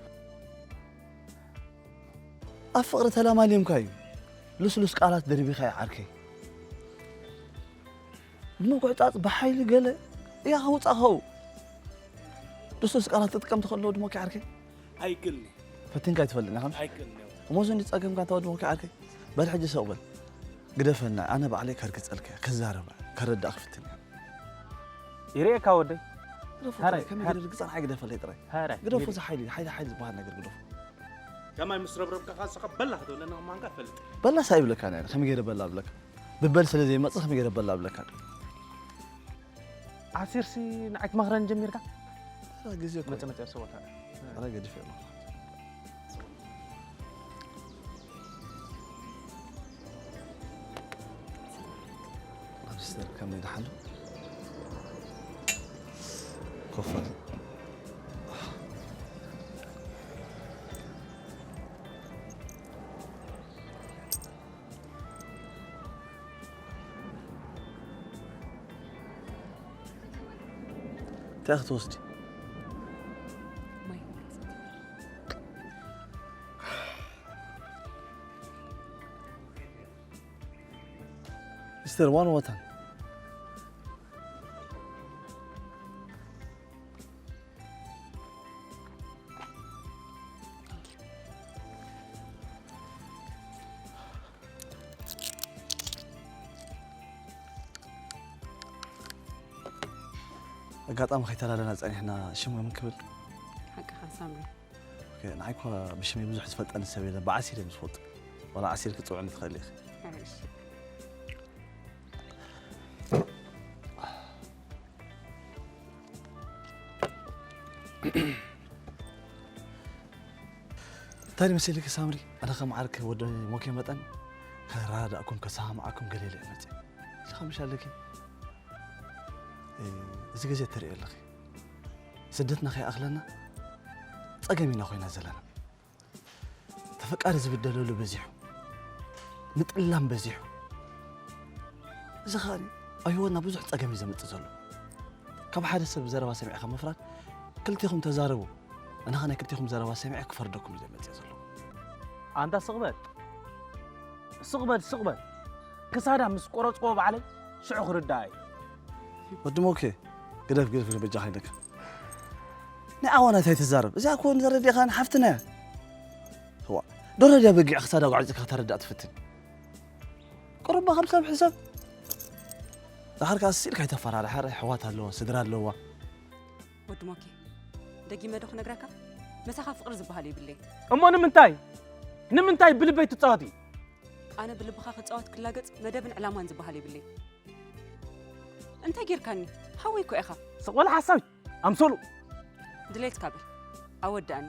ኣብ ፍቕሪ ተለማሊምካ እዩ። ልስሉስ ቃላት ደርቢኻ እዩ ዓርከይ። ብምጉዕጻጽ ብሓይሊ ገለ እያ ከውጻእ ኸው። ልስሉስ ቃላት ትጥቀም ትኸሎ ድሞ ዓርከይ። ኣይክእልን። ፈቲንካ ኣይትፈልጥን ኢኻ። ኣይክእልን እየ። እሞ እዚ እንዲ ጸገምካ እንተ ወዲ ሞኪ ዓርከይ፣ በል ሕጂ ስቕ በል። ግደፈና፣ ኣነ ባዕለይ ከርግጸልካ እየ፣ ክዛረብ፣ ከረዳእ ክፍትን እየ። ይርእየካ ወደይ። ግደፎ ሃራይ፣ ጥራይ፣ ከመይ ሃር- ገይረ ርግጸ ንዓይ ግደፈለይ ጥራይ። ሃራይ፣ ግደፎ ይርኢ- እዚ ሓይሊ፣ ሓይሊ፣ ሓይሊ ዝበሃል ነገር ግደፎ። ከማይ ምስ ረብረብካ ኻስኻ በላ ክትብለና ከማንካ ትፈልጥ። በላስ ኣይብለካን እየ፣ ከመይ ገይረ በላ እብለካ። ብበል ስለ ዘይመጽእ ከመይ ገይረ በላ እብለካ። ዓሲርሲ ንዓይ ትመኽረኒ ጀሚርካ? ግዜ እኮ መጸ መጸ ሰቦታ። ኣረ ገዲፈ ኣለኹ። ኣብ ሲስተር ከመይ ደሓን ዶ? ሶፋ። እንታይ ክትወስዲ? ማይ። ሚስተር ዋን ዋታን። ኣጋጣሚ ከይተላለና ጸኒሕና ሽም ክብል። ሓቅኻ ሳምሪ። ኦኬ፣ ንዓይ እኳ ብሽመይ ብዙሕ ዝፈልጠኒ ሰብ የለን፣ ብዓሲር እዮም ዝፈልጡ። ዋላ ዓሲር ክትጽውዕኒ ትኽእሊ ኢኺ። ኣረ እሺ። እንታይ መሲልኪ ሳምሪ? ኣነ ከም ዓርኪ ወዲ ሞኬ መጠን ከረዳድኣኩም፣ ከሰማምዓኩም ገለ ኢለ እየ መፅእ። ኢልካ ምሽ ኣለኪ? እ፣ እዚ ግዜ ትርኢ ኣለኺ። ስደትና ከይኣኽለና ፀገም ኢና ኮይና ዘለና። ተፈቃሪ ዝብደለሉ በዚሑ፣ ምጥላም በዚሑ። እዚ ኸኣ ኣብ ህይወትና ብዙሕ ጸገም እዩ ዘምጽእ ዘሎ። ካብ ሓደ ሰብ ዘረባ ሰሚዕካ ምፍራድ፣ ክልቴኹም ተዛረቡ። ኣነ ኸኣ ናይ ክልቴኹም ዘረባ ሰሚዐ ክፈርደኩም እዩ ዘምጽእ ዘሎ። ኣንታ ስቕ በል። ስቕ በል፣ ስቕ በል። ክሳዳ ምስ ቆረጽክዎ ባዕለይ ሽዑ ክርድኣ እዩ። ወዲ ሞኬ፣ ግደፍ፣ ግደፍ፣ ግደፍ፣ በጃኻ ኢለካ። ናይ ኣዋናት ኣይትዛረብ። እዚኣ እኮ ንዘረዲእኻን ሓፍትና እያ። እዋ፣ ደረድያ በጊዕ ክሳዳ ጓዕዚእካ ከተረድኣ ትፍትን። ቁሩባ ከም ሰብ ሕሰብ። ደሓር ከኣ ስኢልካ ኣይተፈራርሓ፣ ኣሕዋት ኣለዋ፣ ስድራ ኣለዋ። ወዲ ሞኬ፣ ደጊመ ዶ ክነግረካ? ምሳኻ ፍቕሪ ዝበሃል የብለይ። እሞ ንምንታይ? ንምንታይ ብልበይ ትጻወቲ? ኣነ ብልብኻ ክጻወት ክላገጽ መደብን ዕላማን ዝበሃል የብለይ። እንታይ ጌርካኒ? ሓወይ እኮ ኢኻ። ስቕ በል ሓሳዊት፣ ኣምሰሉ። ድሌትካ በል። ኣወዳእኒ።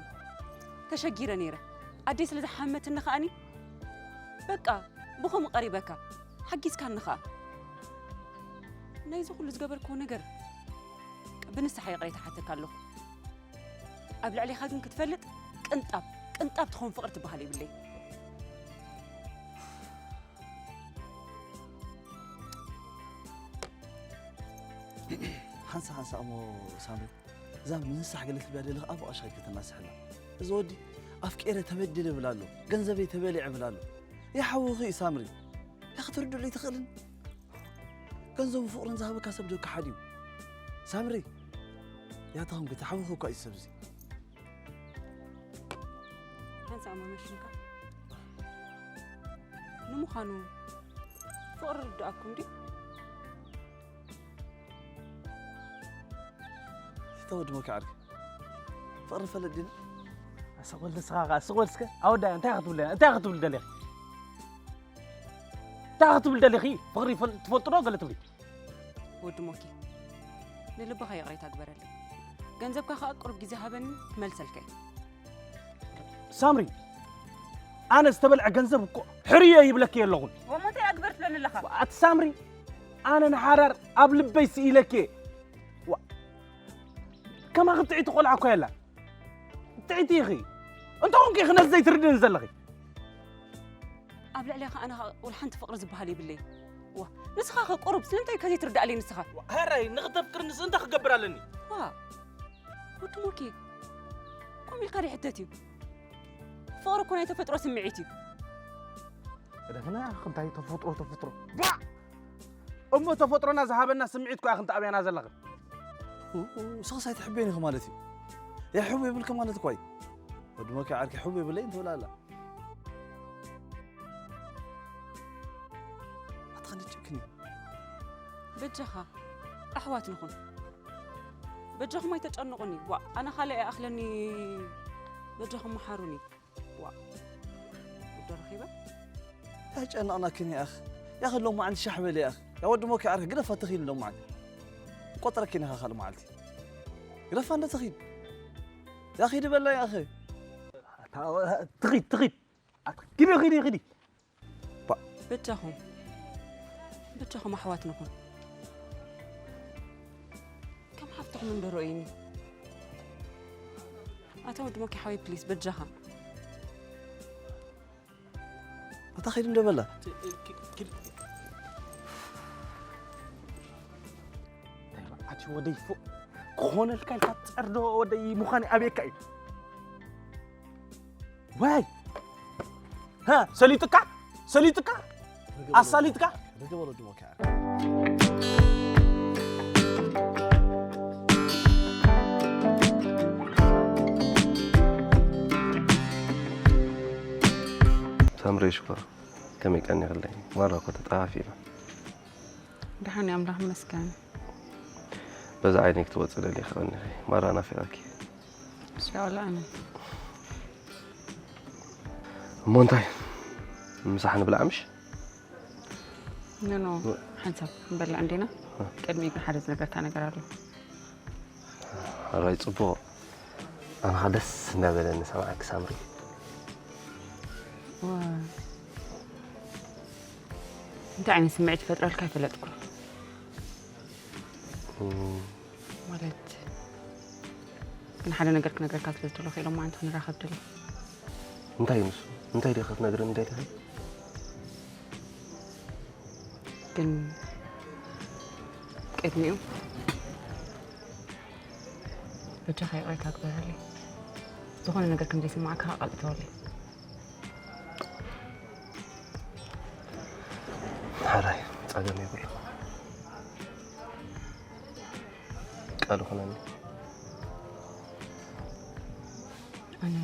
ተሸጊረ ነይረ። ኣደይ ስለ ዝሓመትኒ ከኣኒ፣ በቃ፣ ብኸምኡ ቀሪበካ። ሓጊዝካኒ ከኣ። ናይዚ ኩሉ ዝገበርክዎ ነገር ብንስሓ ይቕሬታ ሓተካ ኣለኹ። ኣብ ልዕሌኻ ግን ክትፈልጥ፣ ቅንጣብ፣ ቅንጣብ ትኸውን ፍቕሪ ትበሃል የብለይ። ሓንሳ ሓንሳ እሞ ሳምሪ፣ እዛ ምንሳሕ ገለ ትብላ ዘለኻ ኣብ ኣሻይ ከተናስሐላ። እዚ ወዲ ኣፍቂረ ተበዲለ ይብል ኣሎ፣ ገንዘበይ ተበሊዐ ይብል ኣሎ። ይሓውኺ እዩ ሳምሪ። ያ ክትርድኡ ኣይትኽእልን? ገንዘቡ ፍቕርን ዝሃበካ ሰብ ዶ ክሓድ እዩ? ሳምሪ፣ ያታ ኹም ክትሓውኺ እኳ እዩ ሰብ እዚ። ሓንሳእ እሞ መሽንካ። ንምዃኑ ፍቕሪ ርድኣኩም ድዩ? እታ ወዲ ሞኪ ዓርኪ። ፍቕሪ ንፈልጥ ዲና? ስቕ በል ንስኻ ኸኣ፣ ስቕ በል እስከ። ኣወዳይ፣ እንታይ ክትብል፣ እንታይ ክትብል ደሊኺ? እንታይ ክትብል ደሊኺ? ፍቕሪ ይፈል-፣ ትፈልጡ ዶ ገለ ትብሊ? ወዲ ሞኪ፣ ንልብኻ ይቕሬታ ግበረለይ። ገንዘብካ ኸኣ ቁሩብ ግዜ ሃበኒ፣ ክመልሰልካ እየ። ሳምሪ፣ ኣነ ዝተበልዐ ገንዘብ እኮ ሕርየ ይብለኪ የለኹን። ወሞ እንታይ ኣግበር ትብለኒ ኣለኻ? ኣቲ ሳምሪ፣ ኣነ ንሓዳር ኣብ ልበይ ስኢለኪ እየ። ዋ፣ ከማኺ ጥዕይቲ ቆልዓ እኮ የላን። ጥዕይቲ ኢኺ። እንተኾንኪ ኢኺ ነዚ ዘይትርድእኒ ዘለኺ። ኣብ ልዕሌኻ ኣነ ኸኣ ወላ ሓንቲ ፍቕሪ ዝበሃል የብለይ። ዋ፣ ንስኻ ኸ ቁሩብ ስለምንታይ ከ ዘይትርድኣለይ ንስኻ? ዋ፣ ሕራይ ንኽተፍቅርንስ እንታይ ክገብር ኣለኒ? ዋ፣ ወዲ ሞኬ፣ ከምኡ ኢልካ ዶ ይሕተት እዩ? ፍቕሪ እኮ ናይ ተፈጥሮ ስምዒት እዩ። ደፍና እንታይ ተፈጥሮ፣ ተፈጥሮ? ባ! እሞ ተፈጥሮና ዝሃበና ስምዒት እኮ ኢኽን ተኣብያና ዘለኽን። ኡ፣ ኡ፣ ንስኻስ ኣይትሕበይን ኢኺ ማለት እዩ። ያ ሕቡ የብልኪ ማለት እኮ እዩ። ወዲ ሞኬ ዓርኪ ሕቡ የብለይን ትብል ኣላ። ኣታ ክንዲ ጭክኒ። በጃኻ ኣሕዋት ንኹን። በጃኹም ኣይተጨንቑኒ። ዋ፣ ኣነ ካልእ ይኣኽለኒ። በጃኹም መሓሩኒ። ዋ፣ ወዶ ረኺበ? ኣይጨነቕናክን ይኣኽ። ያኸ ሎማዓንቲ ሻሕ በለ ይኣኽ። ያ ወዲ ሞኪ ዓርከ ግደፋ ተኺድ ሎማዓንቲ። ቆጽረኪን ኢኻ ካልእ መዓልቲ። ግደፋ እንደ ተኺድ። ያ ኺድ በላ ይኣኸ። ትኺድ፣ ትኺድ። ኪዲ፣ ኪዲ፣ ኪዲ። ባ- በጃኹም፣ በጃኹም ኣሕዋት ንኹን። ከም ሓፍቲ ምን ዶ ርእይኒ ኣታ ወዲ ሞኪ ሓወይ ፕሊስ በጃኻ ኣታ ኸይድ እንዶ በላ ኣቲ ወደይ ፎ ክኾነልካ ኢልካ ትጸርዶ ወደይ ምዃን ኣብየካ እዩ ወይ ሃ ሰሊጥካ ሰሊጥካ ኣሳሊጥካ ርግበ ወዲ ሞኪ ሳምሪ ሽኮር ከመይ ቀኒኽለይ ማራ እኮ ተጠፋፊእና ደሓን እየ ኣምላኽ ይመስገን በዛ ዓይነይ ክትወፅእ ደሊኻ ቀኒኺ ማራ ናፊቐኪ ሻውላ ኣነ እሞ እንታይ ምሳሕ ንብላዕ ምሽ ኖኖ ሓንሳብ ንበልዕ እንዲና ቅድሚ ግን ሓደ ዝነግረካ ነገር ኣሎ ኣራይ ፅቡቕ ኣነኻ ደስ እንዳበለኒ ሰማዕኪ ሳምሪ እንታይ ዓይነት ስምዒት ይፈጥረልካ ይፈለጥኩ ማለት ግን ሓደ ነገር ክነግረካ ስለ ዝደለኹ ኢሎም ማዓንቲ ክንራኸብ ደለ እንታይ እዩ ንሱ እንታይ ዲኻ ክትነግረኒ እንታይ ዲኻ ግን ቅድሚኡ በጃኻ ይቕሬታ ግበረለይ ዝኾነ ነገር ከም ዘይስማዓካ ኣቓልጥተወለይ ሓራይ ጸገም የብሉ ቃል ኾነኒ ኣነ